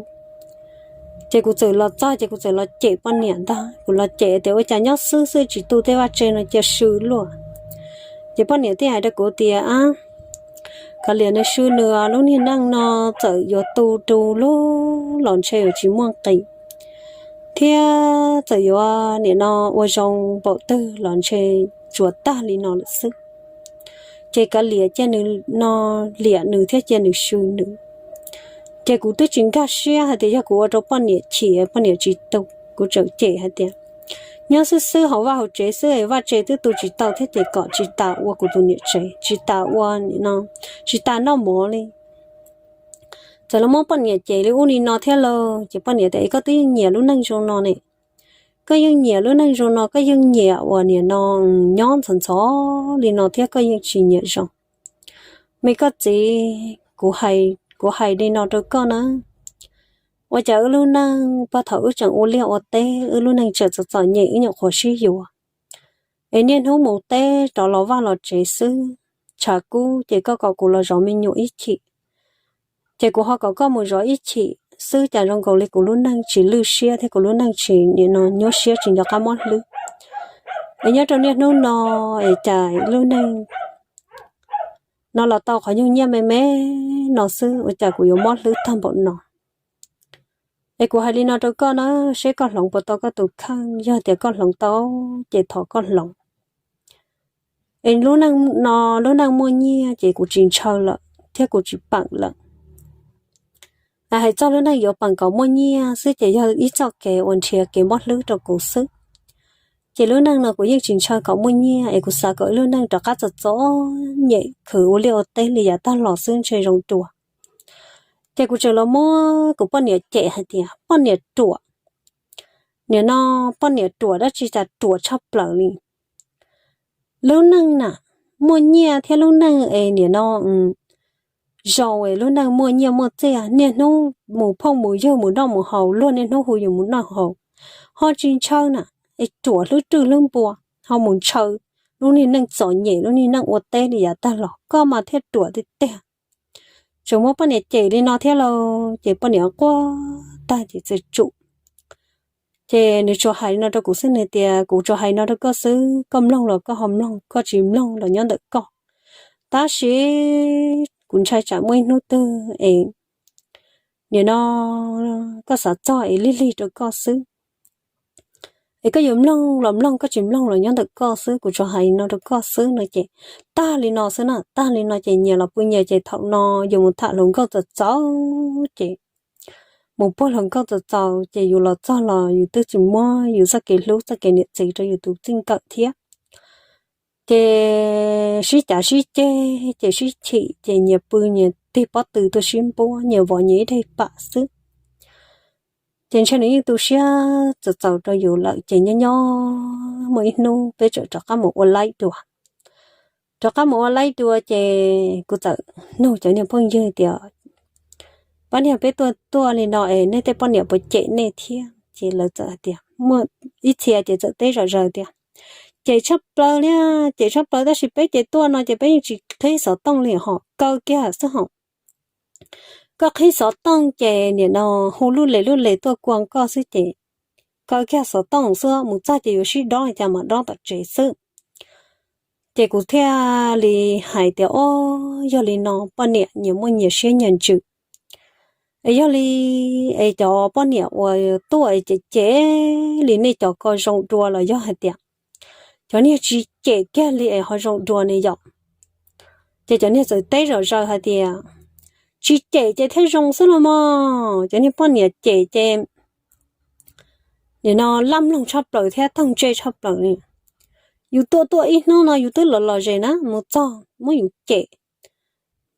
Ces kuv txawm los txog ces kuv txawm los cem poj niam ntag, kuv los cem tias ua cas nyob xwb xwb tsis tu tej vaj tsev no cia swb luaj. Ces poj niam thiaj hais rau kuv tias, a, kav liam nws swb nws, lub niag neej no txawm yuav tu tu lub los ntshe yuav tsis muaj nqis, thiab txawm yuav nim no ua zoo npaum twg los ntshe tsuas tag li no lawm xwb. Ces kav liam cia nws no, liam nws thiab cia nws swb nws. Ces kuv twb tsis nkag siab hais tias yog kuv ua rau poj niam chim poj niam tsis tu, kuv tseem cem hais tias nyob xwb xwb hauv vaj hauv tsev xwb, vaj tsev twb tu tsis tau thiab ces kom tsis tas ua kuv tus niam tsev, tsis tas ua nim no, tsis tas noj mov li. Txawm los muab poj niam cem li ub li no thiab lauj, ces poj niam tias es koj twb yeej nyiam lub neej zoo no ne, koj yeej nyiam lub neej zoo no, koj yeej nyiam uas nim no nyob ntxhov ntxhov li no thiab koj yeej tsis nyiam zoo. Me koj txiv, kuv hais li no rau koj na, ua cas wb lub neej puag thaum wb tseem ua liaj ua teb, wb lub neej tseem txom txom nyem, wb nyuam qhuav sib yuav, es niaj hnub mus teb rov los vaj los tsev xwb, tshav kub ces koj kom kuv los zov me nyuam ib chim, ces kuv ho kom koj mus zov ib chim xwb, cas zoo nkaus li kuv lub neej tsis lwj siab thiab kuv lub neej tsis nim no nyuaj siab tsis nco qab mob hlwb. Es nyob rau niaj hnub no, es cas lub neej no los tau qhov nyuag nyiaj me me no xwb, ua cas kuv yuav mob hlwb tag npaum no? Es kuv hais li no rau koj na, seb koj hloov puas tau koj tus kheej, yog tias koj hloov tau ces thov koj hloov. Es lub neej no, lub neej muaj nyiaj ces kuv tsis ntshaw lawm thiab kuv tsis peem lawm. Hais txog lub neej yuav peem kom muaj nyiaj xwb ces yog ib txoj kev uas nrhiav kev mob hlwb rau kuv xwb. Ces lub neej no kuv yeej tsis ntshaw kom muaj nyiaj, es kuv xav kom lub neej rov qab txom txom nyem khwv ua liaj ua teb li yav tag los xwb ntshe zoo dua. Ces kuv tseem los muab kuv poj niam cem hais tias poj niam ruam, nim no poj niam ruam dab tsi cas ruam tshaj plaws li. Lub neej na, muaj nyiaj thiab lub neej es nim no zoo es lub neej muaj nyiaj muaj txiaj, niaj hnub mus phooj mus ywg mus noj mus haus, luag niaj hnub hu yus mus noj haus, ho tsis ntshaw na, es ruam hlwb rwj hlwb npua, ho mus ntshaw lub niag neej txom nyem, lub niag neej ua teb li yav tag los, koj mas thiaj ruam tiag tiag. Tseem muab poj niam cem li no thiab lauj, ces poj niam quaj tag ces txawm tsum. Ces nws tsuas hais li no rau kuv xwb, nws tias kuv tsuas hais li no rau koj xwb, koj mloog los koj ho mloog, koj tsis mloog los nyob ntawm koj. Tab sis kuv ntshai tsam muaj ib hnub twg es nim no koj xav txog es lig lig rau koj xwb. Ces koj yuav mloog los mloog, koj tsis mloog los nyob ntawm koj xwb, kuv tsuas hais no rau koj xwb no ces tag li no xwb na, tag li no ces nyias los pw nyias ces thaum no yus mus tham hluas nkauj txaus txaus ces mus puag hluas nkauj txaus txaus ces yus los txog los yus twb tsis muab yus txoj kev hlub txoj kev niam txiv rau yus tus txij nkawm thiab. Ces sib cav sib ceg ces sib chim ces nyias pw nyias tig pob tw tuaj sib npuab, nyias vov nyias ib daim pam xwb. Ces ntshe nws yeej tu siab txaus txaus rau yus lawm ces nyob nyob muaj ib hnub peb txawm rov qab mus ua laib dua. Rov qab mus ua laib dua ces kuv txawm nug cov niag phooj ywg tias, poj niam, peb tuaj tuaj li no es nej tej poj niam puas cem nej thiab? Ces lawv txawm hais tias, muaj ib txhia ces txawm teb zom zaws tias, cem tshaj plaws li, cem tshaj plaws, tab sis peb ces tuaj no ces peb yeej tsis qhib xov tooj li ho, kaw kiag xwb ho. Koj qhib xov tooj ces nim no hu lub les lub les tuaj kuas koj xwb ces kaw kiag xov tooj xwb, mus txog ces yuav sib dob li cas mas dob tom tsev xwb. Ces kuv thiaj li hais tias, o, yog li no poj niam nyias muaj nyias siab nyias ntsws. Es yog li es cov poj niam uas tuaj es cem cem li nej cov ko zoo dua los yog hais tias cov niag tsis cem kiag li es ho zoo dua ne yom? Ces cov niag txawm teb zom zaws hais tias, tsis cem ces thiaj zoo xwb los mas, cov niag poj niam cem ces nim no laj mloog tshaj plaws thiab taug ntse tshaj plaws li. Yus tuaj tuaj ib hnub no yus twb los los zes na, mus txog muab yus cem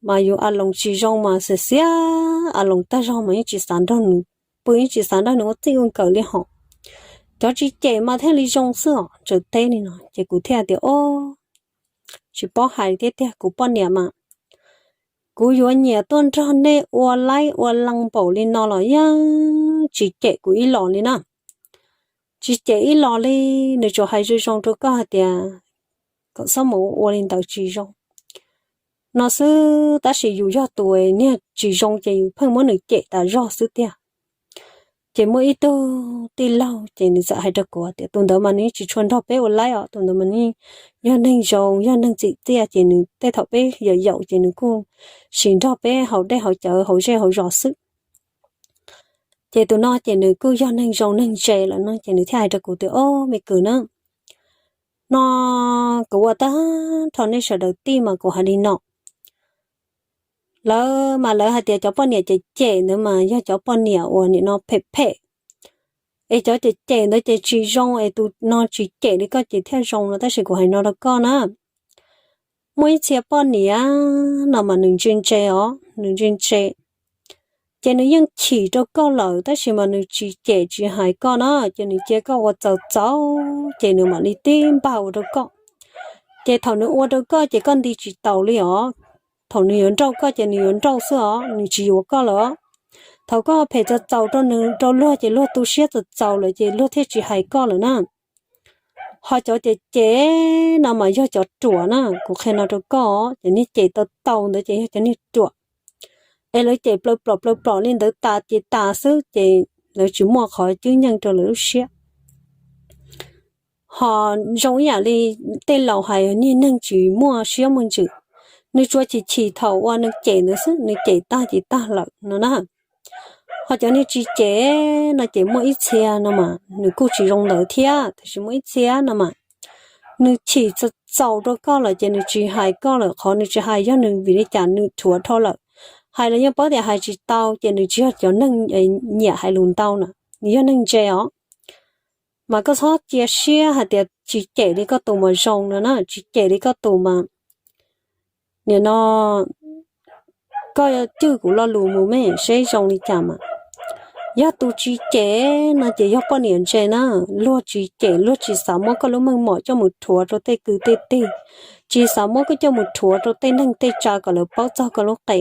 mas yus a loos tsis zoo mas xiam xiam a loos tag zog mas yeej tsis xav nrog nws pw, yeej tsis xav nrog nws ua txij ua nkawm li hos. Cov tsis cem mas thiaj li zoo xwb os, txawm teb li no ces kuv thiaj tias, o, tsis paub hais tiag tiag, kuv poj niam mas kuv yuav nyiam tuaj nrog nej ua laib ua lees npaum li no los yeej tsis cem kuv ib los li na. Tsis cem ib los li, nws tsuas hais zoo zoo rau koj hais tias kom txhob mus ua li ntawd tsis zoo no xwb, tab sis yus yog tus niag tsis zoo ces yus pheej muab nws cem tas zog xwb tiag. Ces muaj ib tug tij laug ces nws txawm hais rau kuv tias tus ntawd mas nws yeej tsis tshua nrog peb ua laib os, tus ntawd mas nws yog neeg zoo yog neeg txim txiaj ces nws tej thaum peb yaum yaum ces nws kuj sim nrog peb haus dej haus cawv haus zej haus zos xwb. Ces tus no ces nws kuj yog neeg zoo neeg ntse lawm no ces nws thiaj hais rau kuv tias, o, me kwv na, no kuv ua tag nrho nej sawv daws tij mas kuv hais li no, lawv mas lawv hais tias cov poj niam cem cem ntawd mas yog cov poj niam uas nim no phem phem, es cov cem cem ntawd ces tsis zoo, es tus no tsis cem li koj ces thiaj zoo no, tab sis kuv hais no rau koj na, muaj ib txhia poj niam no mas nws ntse ntse os, nws ntse ntse ces nws yeej chim rau koj lawm tab sis mas nws tsis cem tsis hais koj na, ces nws cia koj ua txaus txaus ces nws mam li tib npag ua rau koj. Ces thaum nws ua rau koj ces koj nti tsis taus li os. Thaum nws yuav nrauj koj ces nws yuav nrauj xwb os, nws tsis yuav koj lawm os. Thaum koj phem txaus txaus rau nws rau luag ces luag tu siab txaus txaus lawm ces luag thiaj tsis hais koj lawm na. Ho cov cem cem no mas yog cov ruam na, kuv qhia no rau koj, cov niag cem tau tau ntawd ces yog cov niag ruam, es lawv cem plaws plom plaws plom li ntawd tas ces tas xwb ces lawv tsis muaj qhov cwb nyeej rau lawv lub siab. Ho zoo ib yam li tej laus hais, niag neeg tsis muaj siab muaj ntsws, nws tsuas chim chim thaum uas nws cem ntawd xwb, nws cem tag ces tag lawm no na. Ho cov niag tsis cem no ces muaj ib txhia no mas nws kuj tsis zoo ntawd thiab, tab sis muaj ib txhia no mas nws chim txaus txaus rau koj lawm ces nws tsis hais koj lawm, qhov nws tsis hais yog nws vim li cas nws dhuav dhau lawm. Hais los yeej paub tias hais tsis tau ces nws tsis yog cov neeg nyiam hais lus ntau na, nws yog neeg ntse os. Mas koj txhob cia siab hais tias tsis cem li koj tus mas zoo no na, tsis cem li koj tus mas nim no koj cwj kuv lo lus mus me seb zoo li cas mas. Yog tus tsis cem no ces yog poj niam ntse na, luag tsis cem, luag tsis xav muab koj lub meej mom coj mus rhuav rau tej kwv tej tij, tsis xav muab koj coj mus rhuav rau tej neeg tej tsav kom lawv paub txog koj lub qe.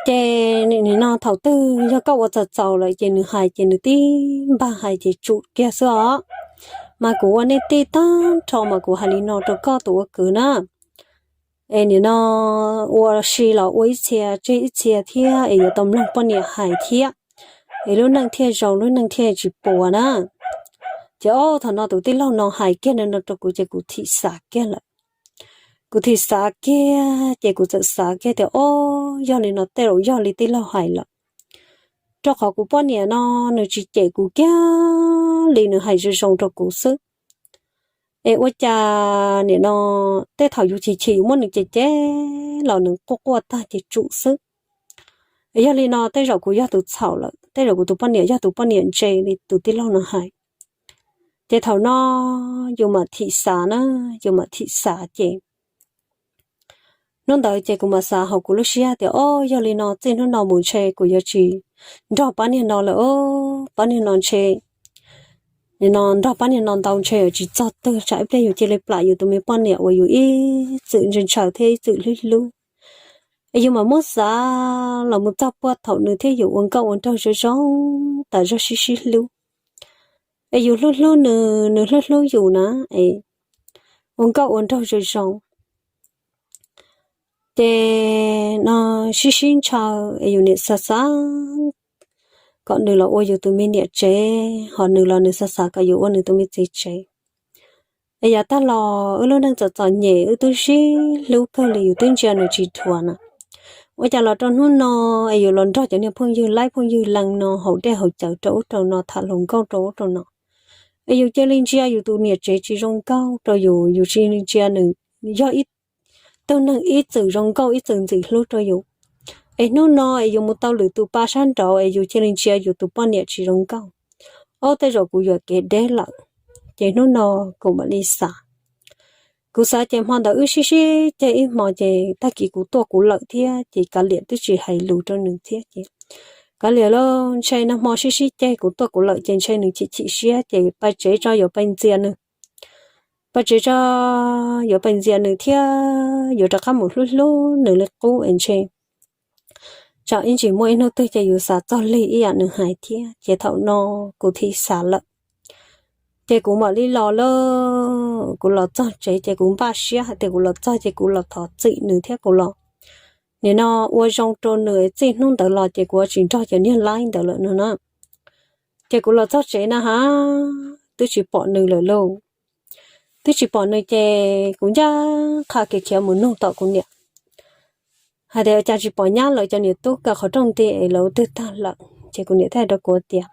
Ces nim no thaum twg yog koj ua txaus txaus lawm ces nws hais ces nws tib npag hais ces tsum kiag xwb os. Mas kuv ua nej tij tag nrho mas kuv hais li no rau koj tus ua kwv na, es nim no ua si los ua ib txhia tseg ib txhia thiab es yuav tau mloog poj niam hais thiab, es lub neej thiaj zoo lub neej thiaj tsis puas na. Ces o, thaum no tus tij laug no hais kiag no rau kuv ces kuv thim xav kiag lawm. Kuv thim xav kiag ces kuv txawm xav kiag tias o, yog li no tej zaum yog li tij laug hais lawm. rau qhov kuv poj niam no nws tsis cem kuv kiag li, nws hais zoo zoo rau kuv xwb. Es ua cas nim no tej thaum yus chim chim yus muab nws cem cem los nws quaj quaj tag ces tsum xwb. Yog li no tej zaum kuv yog tus txhaum lawm, tej zaum kuv tus poj niam yog tus poj niam ntse li tus tij laug no hais. Ces thaum no yus mam thim xav na, yus mam thim xav ces hnub ntawd ces kuv mam xav hauv kuv lub siab tias, o, yog li no txij hnub no mus ntshe kuv yuav tsis nrog pab niag no lawm os. Pab niag no ntshe, nim no nrog pab niag no ntau ntshe yuav tsis txog twg, tsam ib pliag yus cia li plam yus tus me poj niam uas yus ib txwm ntshaw ntshaw thiab ib txwm hlub hlub. Es yus mam muab xav los mus txog puag thaum nws thiab yus ua nkauj ua nraug zoo zoo, tas zog sib sib hlub. Es yus hlub hlub nws, nws hlub hlub yus na, es ua nkauj ua nraug zoo zoo. Ces no sib sib ntshaw es yus niam xav xav kom nws los ua yus tus me niam tsev, ho nws los nws xav xav kom yus ua nws tus me txiv tsev. Es yav tag los wb lub neej txom txom nyem wb twb sib hlub kawg li, yus twb ntsia nws tsis dhuav na. Ua cas los rau hnub no es yus los nrog cov niag phooj ywg laib phooj ywg lees no haus dej haus cawv rau ub rau no, tham hluas nkauj rau ub rau no, es yus cia li ntsia yus tus niam tsev tsis zoo nkauj rau yus, yus cia li ntsia nws yog ib tug neeg ib txwm zoo nkauj ib txwm ntxim hlub rau yus. Es hnub no es yus mus tau lwm tus pa sab nraud es yus cia li ntsia yus tus poj niam tsis zoo nkauj. Ob, tej zaum kuv yuam kev deb lawm. Ces hnub no kuv mam li xav. Kuv xav ces hmo ntawd wb sib sib ceg ib hmo ces tag kis kuv tuaj kuv lawm thiab ces kav liam twb tsis hais lus rau nws thiab ces kav liam lauj, ntshe nag hmo sib sib ceg kuv tuaj kuv lawm ces ntshe nws chim chim siab ces pais tsev tso yuav pais ntxias nws. Pais tsev tso yuav pais ntxias nws thiab yuav rov qab mus hlub hlub nws li qub es ntshe tsam ib ntsis muaj ib hnub twg ces yus xav txog lig ib yam nws hais thiab ces thaum no kuv thim xav lawm. Ces kuv mam li los lauj, kuv los txog tsev ces kuv npaj siab hais tias kuv los txog ces kuv los thov txim nws thiab kuv los nim no ua zoo rau nws, txij hnub ntawd los ces kuv tsis nrog cov niag laib ntawd lawm no na. Ces kuv los txog tsev na ha, twb tsis pom nws lawm lauj. Twb tsis pom nws ces kuv ncaj qha kev khiav mus nug tom kuv niam hais tias cas tsis pom nyab lawv cov niam tub kaw qhov rooj nti es lawv twg tag lawm. Ces kuv niam thiaj hais rau kuv tias,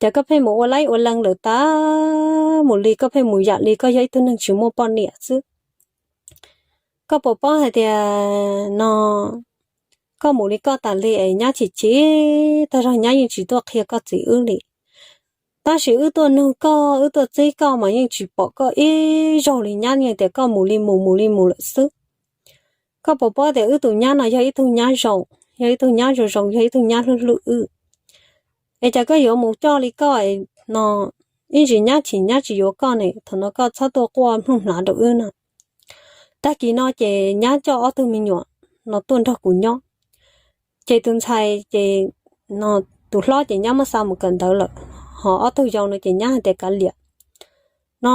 cas koj pheej mus ua laib ua lees lawm tag mus li, koj pheej mus yam li koj yog ib tug neeg tsis muaj poj niam xwb. Koj puas paub hais tias no koj mus li koj tas li es nyab chim chim tag zog, nyab yeej tsis tuaj qhia koj txiv wb li. Tab sis wb tuaj nug koj, wb tuaj txib koj mas yeej tsis pom koj ib zaug li, nyab yeej tias koj mus li mus, mus li mus lawm xwb. Koj puas paub tias wb tus nyab no yog ib tug nyab zoo, yog ib tug nyab zoo zoo, yog ib tug nyab hlub hlub wb? Es cas koj yuav mus coj li koj no, ib ntsis nyab chim nyab tsis yuav koj ne, thaum no koj txhob tuaj quaj mloog hnav rau wb no. Tag kis no ces nyab coj ob tug me nyuam no tuaj nrog kuv nyob. Ces tus ntxhais ces no, tus hlob ces nyab muab xa mus kawm ntawv lawm, ho ob tug yau no ces nyab hais tias kav liam. No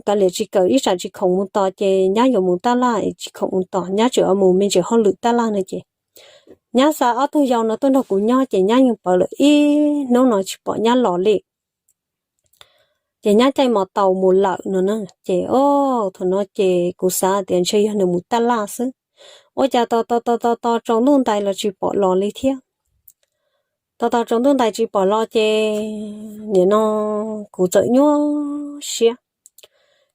kav liam tsis kawm ib tsam tsis khoom mus tos ces nyab yuav mus tab laj es tsis khoom mus tos, nyab tseem mus me ntsis hauj lwm tab laj no ces nyab xa ob tug yau no tuaj nrog kuv nyob ces nyab yeej pawv lawm, ib hnub no tsis pom nyab los li. Ces nyab caij mos taus mus lawm no na. Ces o, thaum no ces kuv xav tias ntshe yog nws mus tab laj xwb. Ua cas tos tos tos tos tos tsaus ntuj ntais los tsis pom los li thiab. Tos tos tsaus ntuj ntais tsis pom los ces nim no kuv txawm nyuaj siab.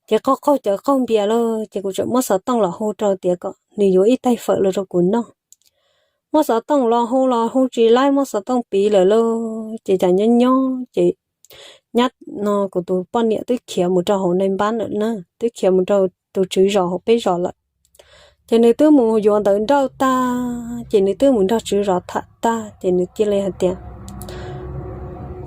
Ces qaug qaug cawv qaug npias lawm ces kuv txawm muab xov tooj los hu rau tias kom nws yuav ib tais fawm los rau kuv noj. Muab xov tooj los hu los hu tsis laib, muab xov tooj piv lawm lauj. Ces cas nyob nyob ces nyab no kuv tus poj niam twb khiav mus rau hauv nai npab lawm na, twb khiav mus rau tus tswv zos hauv peb zos lawm. Ces nws twb mus yuav ntawv nrauj tag ces nws twb mus nrog tswv zos tham tag ces nws cia li hais tias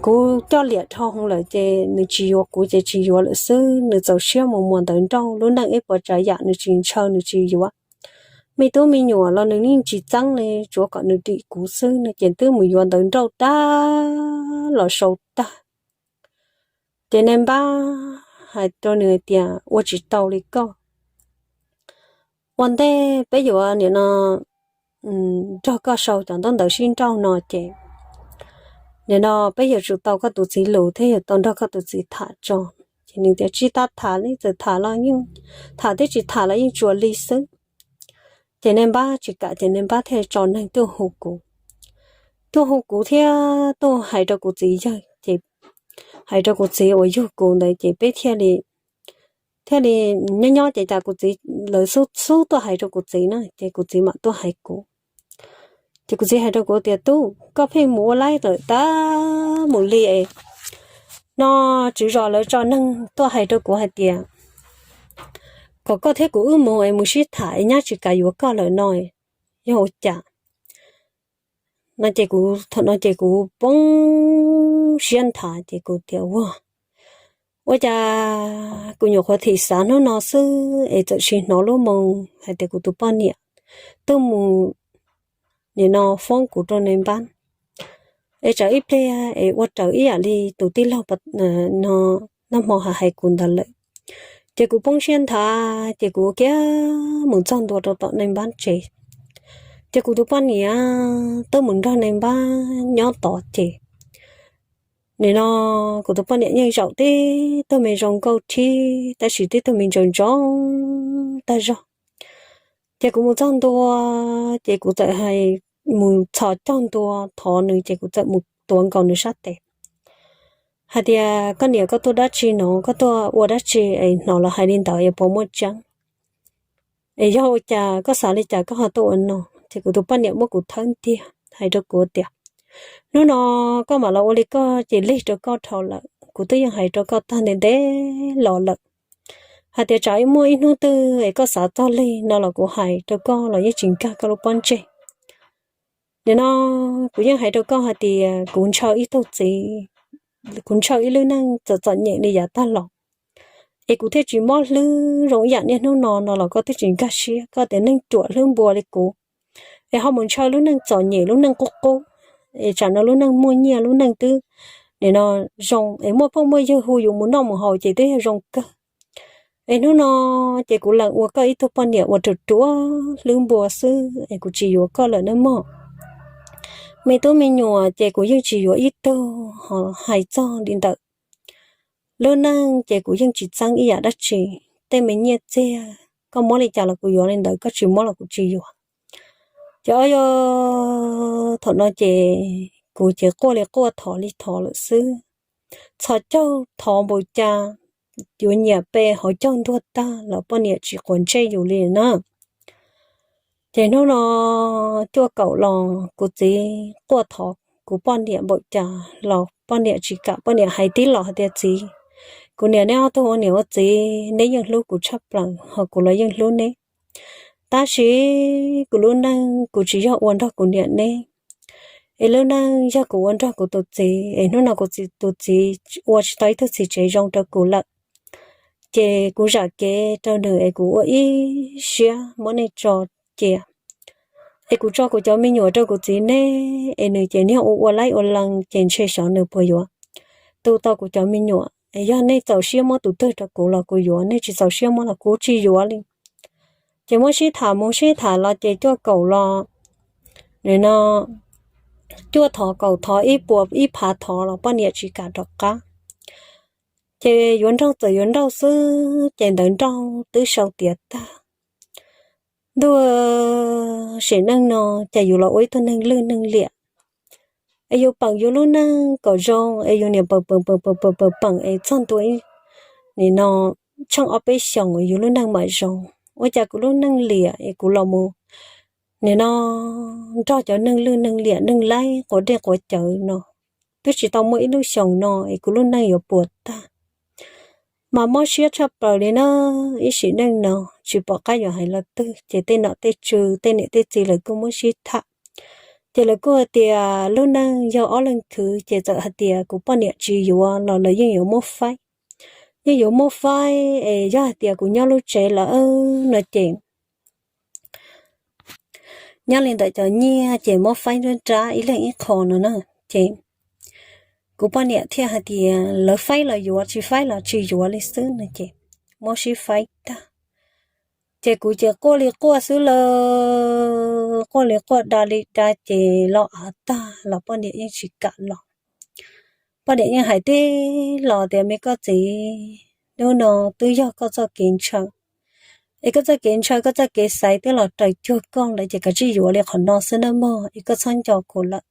kuv coj liam dhau hwv lawm ces nws tsis yuav kuv ces tsis yuav lawm xwb. Nws txaus siab mus muas ntawv nrauj, lub neej ib puas tsav yam nws tsis ntshaw nws tsis yuav. Me tub me nyuam los nws yeej tsis txeeb li, tsuav kom nws dim kuv xwb no ces twb mus yuav ntawv nrauj tag los sau tag. Ces nai npab hais rau nws tias ua tsis tau li koj. Ua ntej peb yuav nim no nrog koj sau cov ntaub ntawv sib nrauj no ces nim no peb yuav tsum tau koj tus txiv lus thiab yuav tau nrog koj tus txiv tham tso. Ces nws tias tsis tas tham li, txawm tham los yeej, tham thiab tsis tham los yeej tsuas li xwb. Ces nai npab tsis kam ces nai npab thiaj tso neeg tuaj hu kuv. tuaj hu kuv thiab tuaj hais rau kuv txiv yawg ces hais rau kuv txiv uas yug kuv ntawd ces peb thiaj li thiaj li nyob nyob ces cas kuv txiv lawv xub xub tuaj hais rau kuv txiv na ces kuv txiv mam tuaj hais kuv. Ces kuv txiv hais rau kuv tias, Tub, koj pheej mus ua laib lawm tag mus li es no tswv zos lawv tso neeg tuaj hais rau kuv hais tias kom koj thiab kuv wb mus es mus sib tham es nyab tsis kam yuav koj lawm no yog ua cas? No ces kuv thaum no ces kuv poob siab nthav ces kuv tias, Ua, ua cas kuv nyuam qhuav thim xav hnub no xwb es txawm sis hnov lub moo hais tias kuv tus poj niam twb mus nim no foob kuv rau nai npab es tsam ib pliag es ua raws ib yam li tus tij laug no noj hmo ha hais kuv ntawd lawm. Ces kuv poob siab nthav ces kuv kiag mus txog ntua rau tom nai npab tsev. Ces kuv tus poj niam twb mus nrog nai npab nyob tod ces nim no kuv tus poj niam yeej zaum tib tug me zoo nkauj thib tab sis tib tug me ntsaws ntsoov tag zog. Ces kuv mus txog ntua ces kuv txawm hais mus txhos caug ntua thov nws ces kuv txawm mus tuav nkaus nws sab tes hais tias, Koj niam, koj tuaj dab tsi no? Koj tuaj ua dab tsi es hnov lawv hais li ntawd es puas muaj tseeb? Es yog ua cas koj xav li cas koj ho tuaj ua no? Ces kuv tus poj niam muab kuv thawb ntiag hais rau kuv tias, Hnub no koj mam los ua li koj ces lig rau koj dhau lawm. Kuv twb yeej hais rau koj tag ntev ntev los lawm hais tias tsam muaj ib hnub twg es koj xav txog lig no los kuv hais rau koj los yeej tsis nkag koj lub pob ntseg. Nim no kuv yeej hais rau koj hais tias kuv ntshaw ib tug txiv, kuv ntshaw ib lub neej txom txom nyem li yav tag los es kuv thiaj tsis mob hlwb zoo ib yam niaj hnub no no los koj twb tsis nkag siab, koj tias neeg ruam hlwb npua li kuv es ho mus ntshaw lub neej txom nyem lub neej qub qub es tsam no lub neej muaj nyiaj lub neej twb nim no zoo es muaj phooj muaj ywg hu yus mus noj mus haus ces twb yog zoo kawg. Es hnub no ces kuv lees ua koj ib tug poj niam uas ruam ruam hlwb npua xwb es kuv tsis yuav koj lawm nawb mog. Me tub me nyuam ces kuv yeej tsis yuav ib tug. Ho hais txog li ntawm lub neej ces kuv yeej tsis txeeb ib yam dab tsi. Tej me nyiaj txiag koj muab li cas los kuv yuav li ntawd, koj tsis muab los kuv tsis yuav. Ces o yog thaum no ces kuv ces quaj li quaj thov li thov lawm xwb. Txhos caug thov npaum cas yuav nyiam pe hauv caug ntuag tag los poj niam tsis quav ntsej yus li na. Ces hnub no cuaj kaum los kuv txiv quaj thov kuv poj niam npaum cas los poj niam tsis kam, poj niam hais tib los hais tias, Txiv, kuv niam neb ob tug ua niam ua txiv neb yeej hlub kuv tshaj plaws ho kuv los yeej hlub neb. Tab sis kuv lub neej kuv tsis yog ua nrog kuv niam neb, es lub neej yog kuv ua nrog kuv tus txiv, es hnub no kuv tus txiv ua tsis tau ib tug txiv tsev zoo rau kuv lawm. Ces kuv zam kev rau nws es kuv ua ib siab muab nej tso cia, es kuv tso kuv cov me nyuam rau kuv txiv neb, es nws ces niag ua ua laib ua lees ces ntshe xyov nws puas yuav tu tau kuv cov me nyuam. Es yog nej txaus siab muab tus twg rau kuv los kuv yuav, nej tsis txaus siab muab los kuv tsis yuav li. Ces muab sib tham mus sib tham los ces cuaj kaum los, nim no cuaj thov kaum thov ib puas ib phav thov los poj niam tsis kam rov qab. Ces yuav nraug txawm yuav nraug xwb ces ntawv nraug twb sau tiav tag. Ntuj, sim neej no cas yus los ua ib tug neeg lwj neeg liam, es yus peem yus lub neej kom zoo es yus niam peem peem peem peem peem peem es txog ntua ib, nim no tsheej ob peb xyoos yus lub neej mam zoo. Ua cas kuv lub neej liam es kuv los mus nim no nrog cov neeg lwj neeg liam neeg laib quav dej quav cawv no, twb tsis tau muaj ib lub xyoos no es kuv lub neej yuav puas tag. Mas mob siab tshaj plaws li na, ib sim neej no tsis pom qab yuav hais los twg, ces tej nom tej tswv tej niam tej txiv lawv kuj muab sib tham. Ces lawv kuj hais tias lub neej yog ob leeg khwv, ces txawm hais tias kuv poj niam tsis yuav los lawv yeej yuav muab faib, yeej yuav muab faib es yog hais tias kuv nyob lub tsev lawm no ces nyob li ntawm cov nyiaj ces muab faib nruab nrab ib leeg ib qho no na. Ces kuv poj niam thiaj hais tias lawv faib los yuav, tsis faib los tsis yuav li xwb no ces muab sib faib tag. Ces kuv ces quaj li quaj xwb lawm, quaj li quaj da li da ces los av tag los poj niam yeej tsis kam los. Poj niam yeej hais tib los tias me koj txiv, hnub no twb yog koj txoj kev ntshaw, es koj txoj kev ntshaw koj txoj kev xaiv twb los raws cuag koj lawm ces kav tsij yuav li qhov no xwb nawb mog, es koj txhob nco kuv lawm.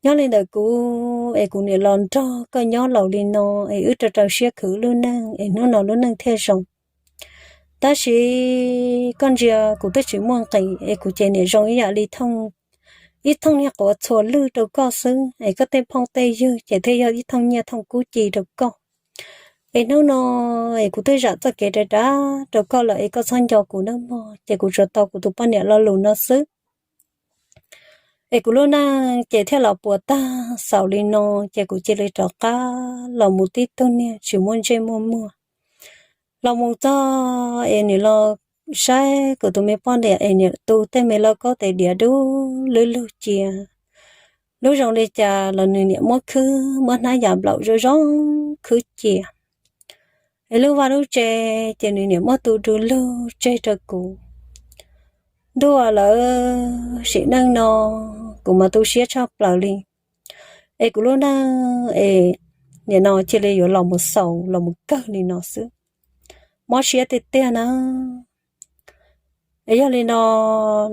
Nyob li ntawm kuv es kuv niam los nrog koj nyob laus li no es wb rau rau siab khwv lub neej es hnub no lub neej thiaj zoo. Tab sis koj ntsia kuv twb tsis muaj nqis es kuv ces niam zoo ib yam li thooj, ib thooj niag quav txhua lwj rau koj xwb es koj tej phooj tej ywg ces thiaj yog ib thooj nyiaj thooj kub ci rau koj. Es hnub no es kuv twb zam txoj kev dav dav rau koj lawm es koj txhob nco kuv nawb mog, ces kuv tsuas tau kuv tus poj niam lo lus no xwb. Es kuv lub neej ces thiaj los puas tag xaus li no, ces kuv cia li rov qab los mus tib tug niag tsis muaj ntsej muaj muag. Los mus txog es nws los saib kuv tus me poj niam es niam tu tej me lauj kaub tes diav dub lub lug cia. Lub zoo li cas los nws niam muab khwb, muab hnab yas nplaum zoo zoo khwb cia. Es lub vaj lub tsev ces nws niam muab tu du lug tseg rau kuv. Ntuj aw, lawv sim neej no kuv mas tu siab tshaj plaws li. Es kuv lub neej es nim no cia li yuav los mus xaus los mus kawg li no xwb. Mob siab tiag tiag na. Es yog li no,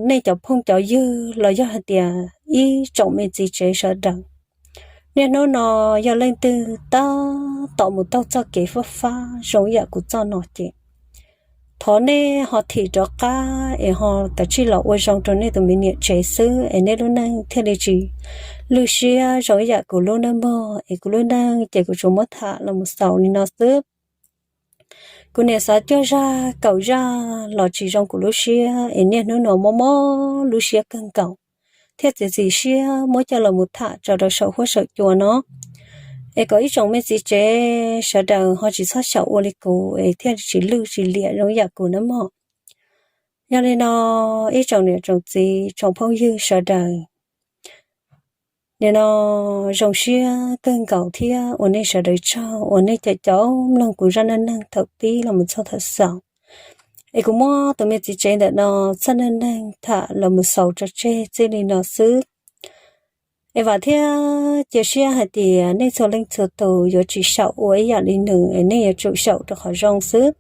nej cov phooj cov ywg los yog hais tias ib tsoom me txiv tsev sawv daws, niaj hnub no yog leej twg tab tom mus taug txoj kev fab fab zoo ib yam kuv txoj no ces thov nej ho thim rov qab es ho kav tsij los ua zoo rau nej tus me niam tsev xwb es nej lub neej thiaj li tsis lwj siab zoo ib yam kuv lub neej mog. Es kuv lub neej ces kuv tsuas muab tham los mus xaus li no xwb. Kuv niam xav cuaj zaj kaum zaj los tsis zoo kuv lub siab es niaj hnub no mob mob lub siab kawg nkaus, thiaj txiav txim siab muab coj los mus tham tso rau saum huab saum cua no. Es kom ib tsoom me txiv tsev sawv daws ho tsis txhob xyaum ua li kuv es thiaj tsis lwj tsis liam zoo ib yam kuv nawb mog. Yog li no, ib tsoom niam tsoom txiv tsoom phooj ywg sawv daws, nim no zoo siab kawg nkaus thiab ua nej sawv daws tsaug uas nej caum caum mloog kuv zaj neej neeg thaum pib los mus txog thaum xaus. Es kuv muab tus me txiv tsev ntawm no txoj neej neeg tham los mus xaus tso tseg txij li no xwb. Es vam thiab cia siab hais tias nej txhua leej txhua tus yuav tsis xyaum ua ib yam li nws es nej yuav tsum xyaum rau qhov zoo xwb.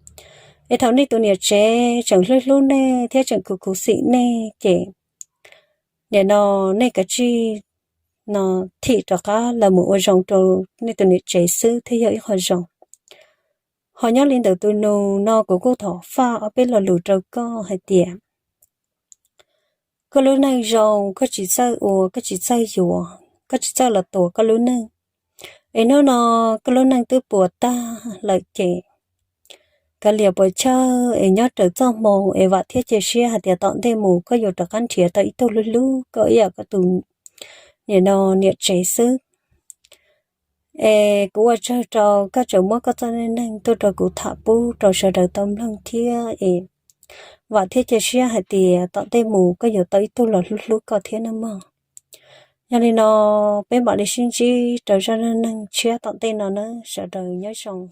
Es thaum nej tus niam tsev tseem hlub hlub nej thiab tseem khuv khuv xim nej ces nim no nej kav tsij no thim rov qab los mus ua zoo rau nej tus niam tsev xwb thiaj yog ib qho zoo. Ho nyob li ntawm tus nus no kuv kuj thov faj ob peb lo lus rau koj hais tias koj lub neej zoo koj tsis txawj ua, koj tsis txawj yuav, koj tsis txawj los tuav koj lub neej. Es hnub no koj lub neej twb puas tag lawm ces kav liam puas chawj es nyob raws txoj hmoo es vam thiab cia siab hais tias tom ntej mus koj yuav rov qab nrhiav tau ib tug hlub hlub koj ib yam koj tus nim no niam tsev xwb. Es kuv ua tsaug rau koj tseem muab koj txoj neej neeg tuaj rau kuv tham pub rau sawv daws tau mloog thiab es vam thiab cia siab hais tias tom ntej mus koj yuav tau ib tug los hlub hlub koj thiab nawb mog. Yog li no, peb mam li sib ntsib rau zaj neej neeg tshiab tom ntej no nawb, sawv daws nyob zoo.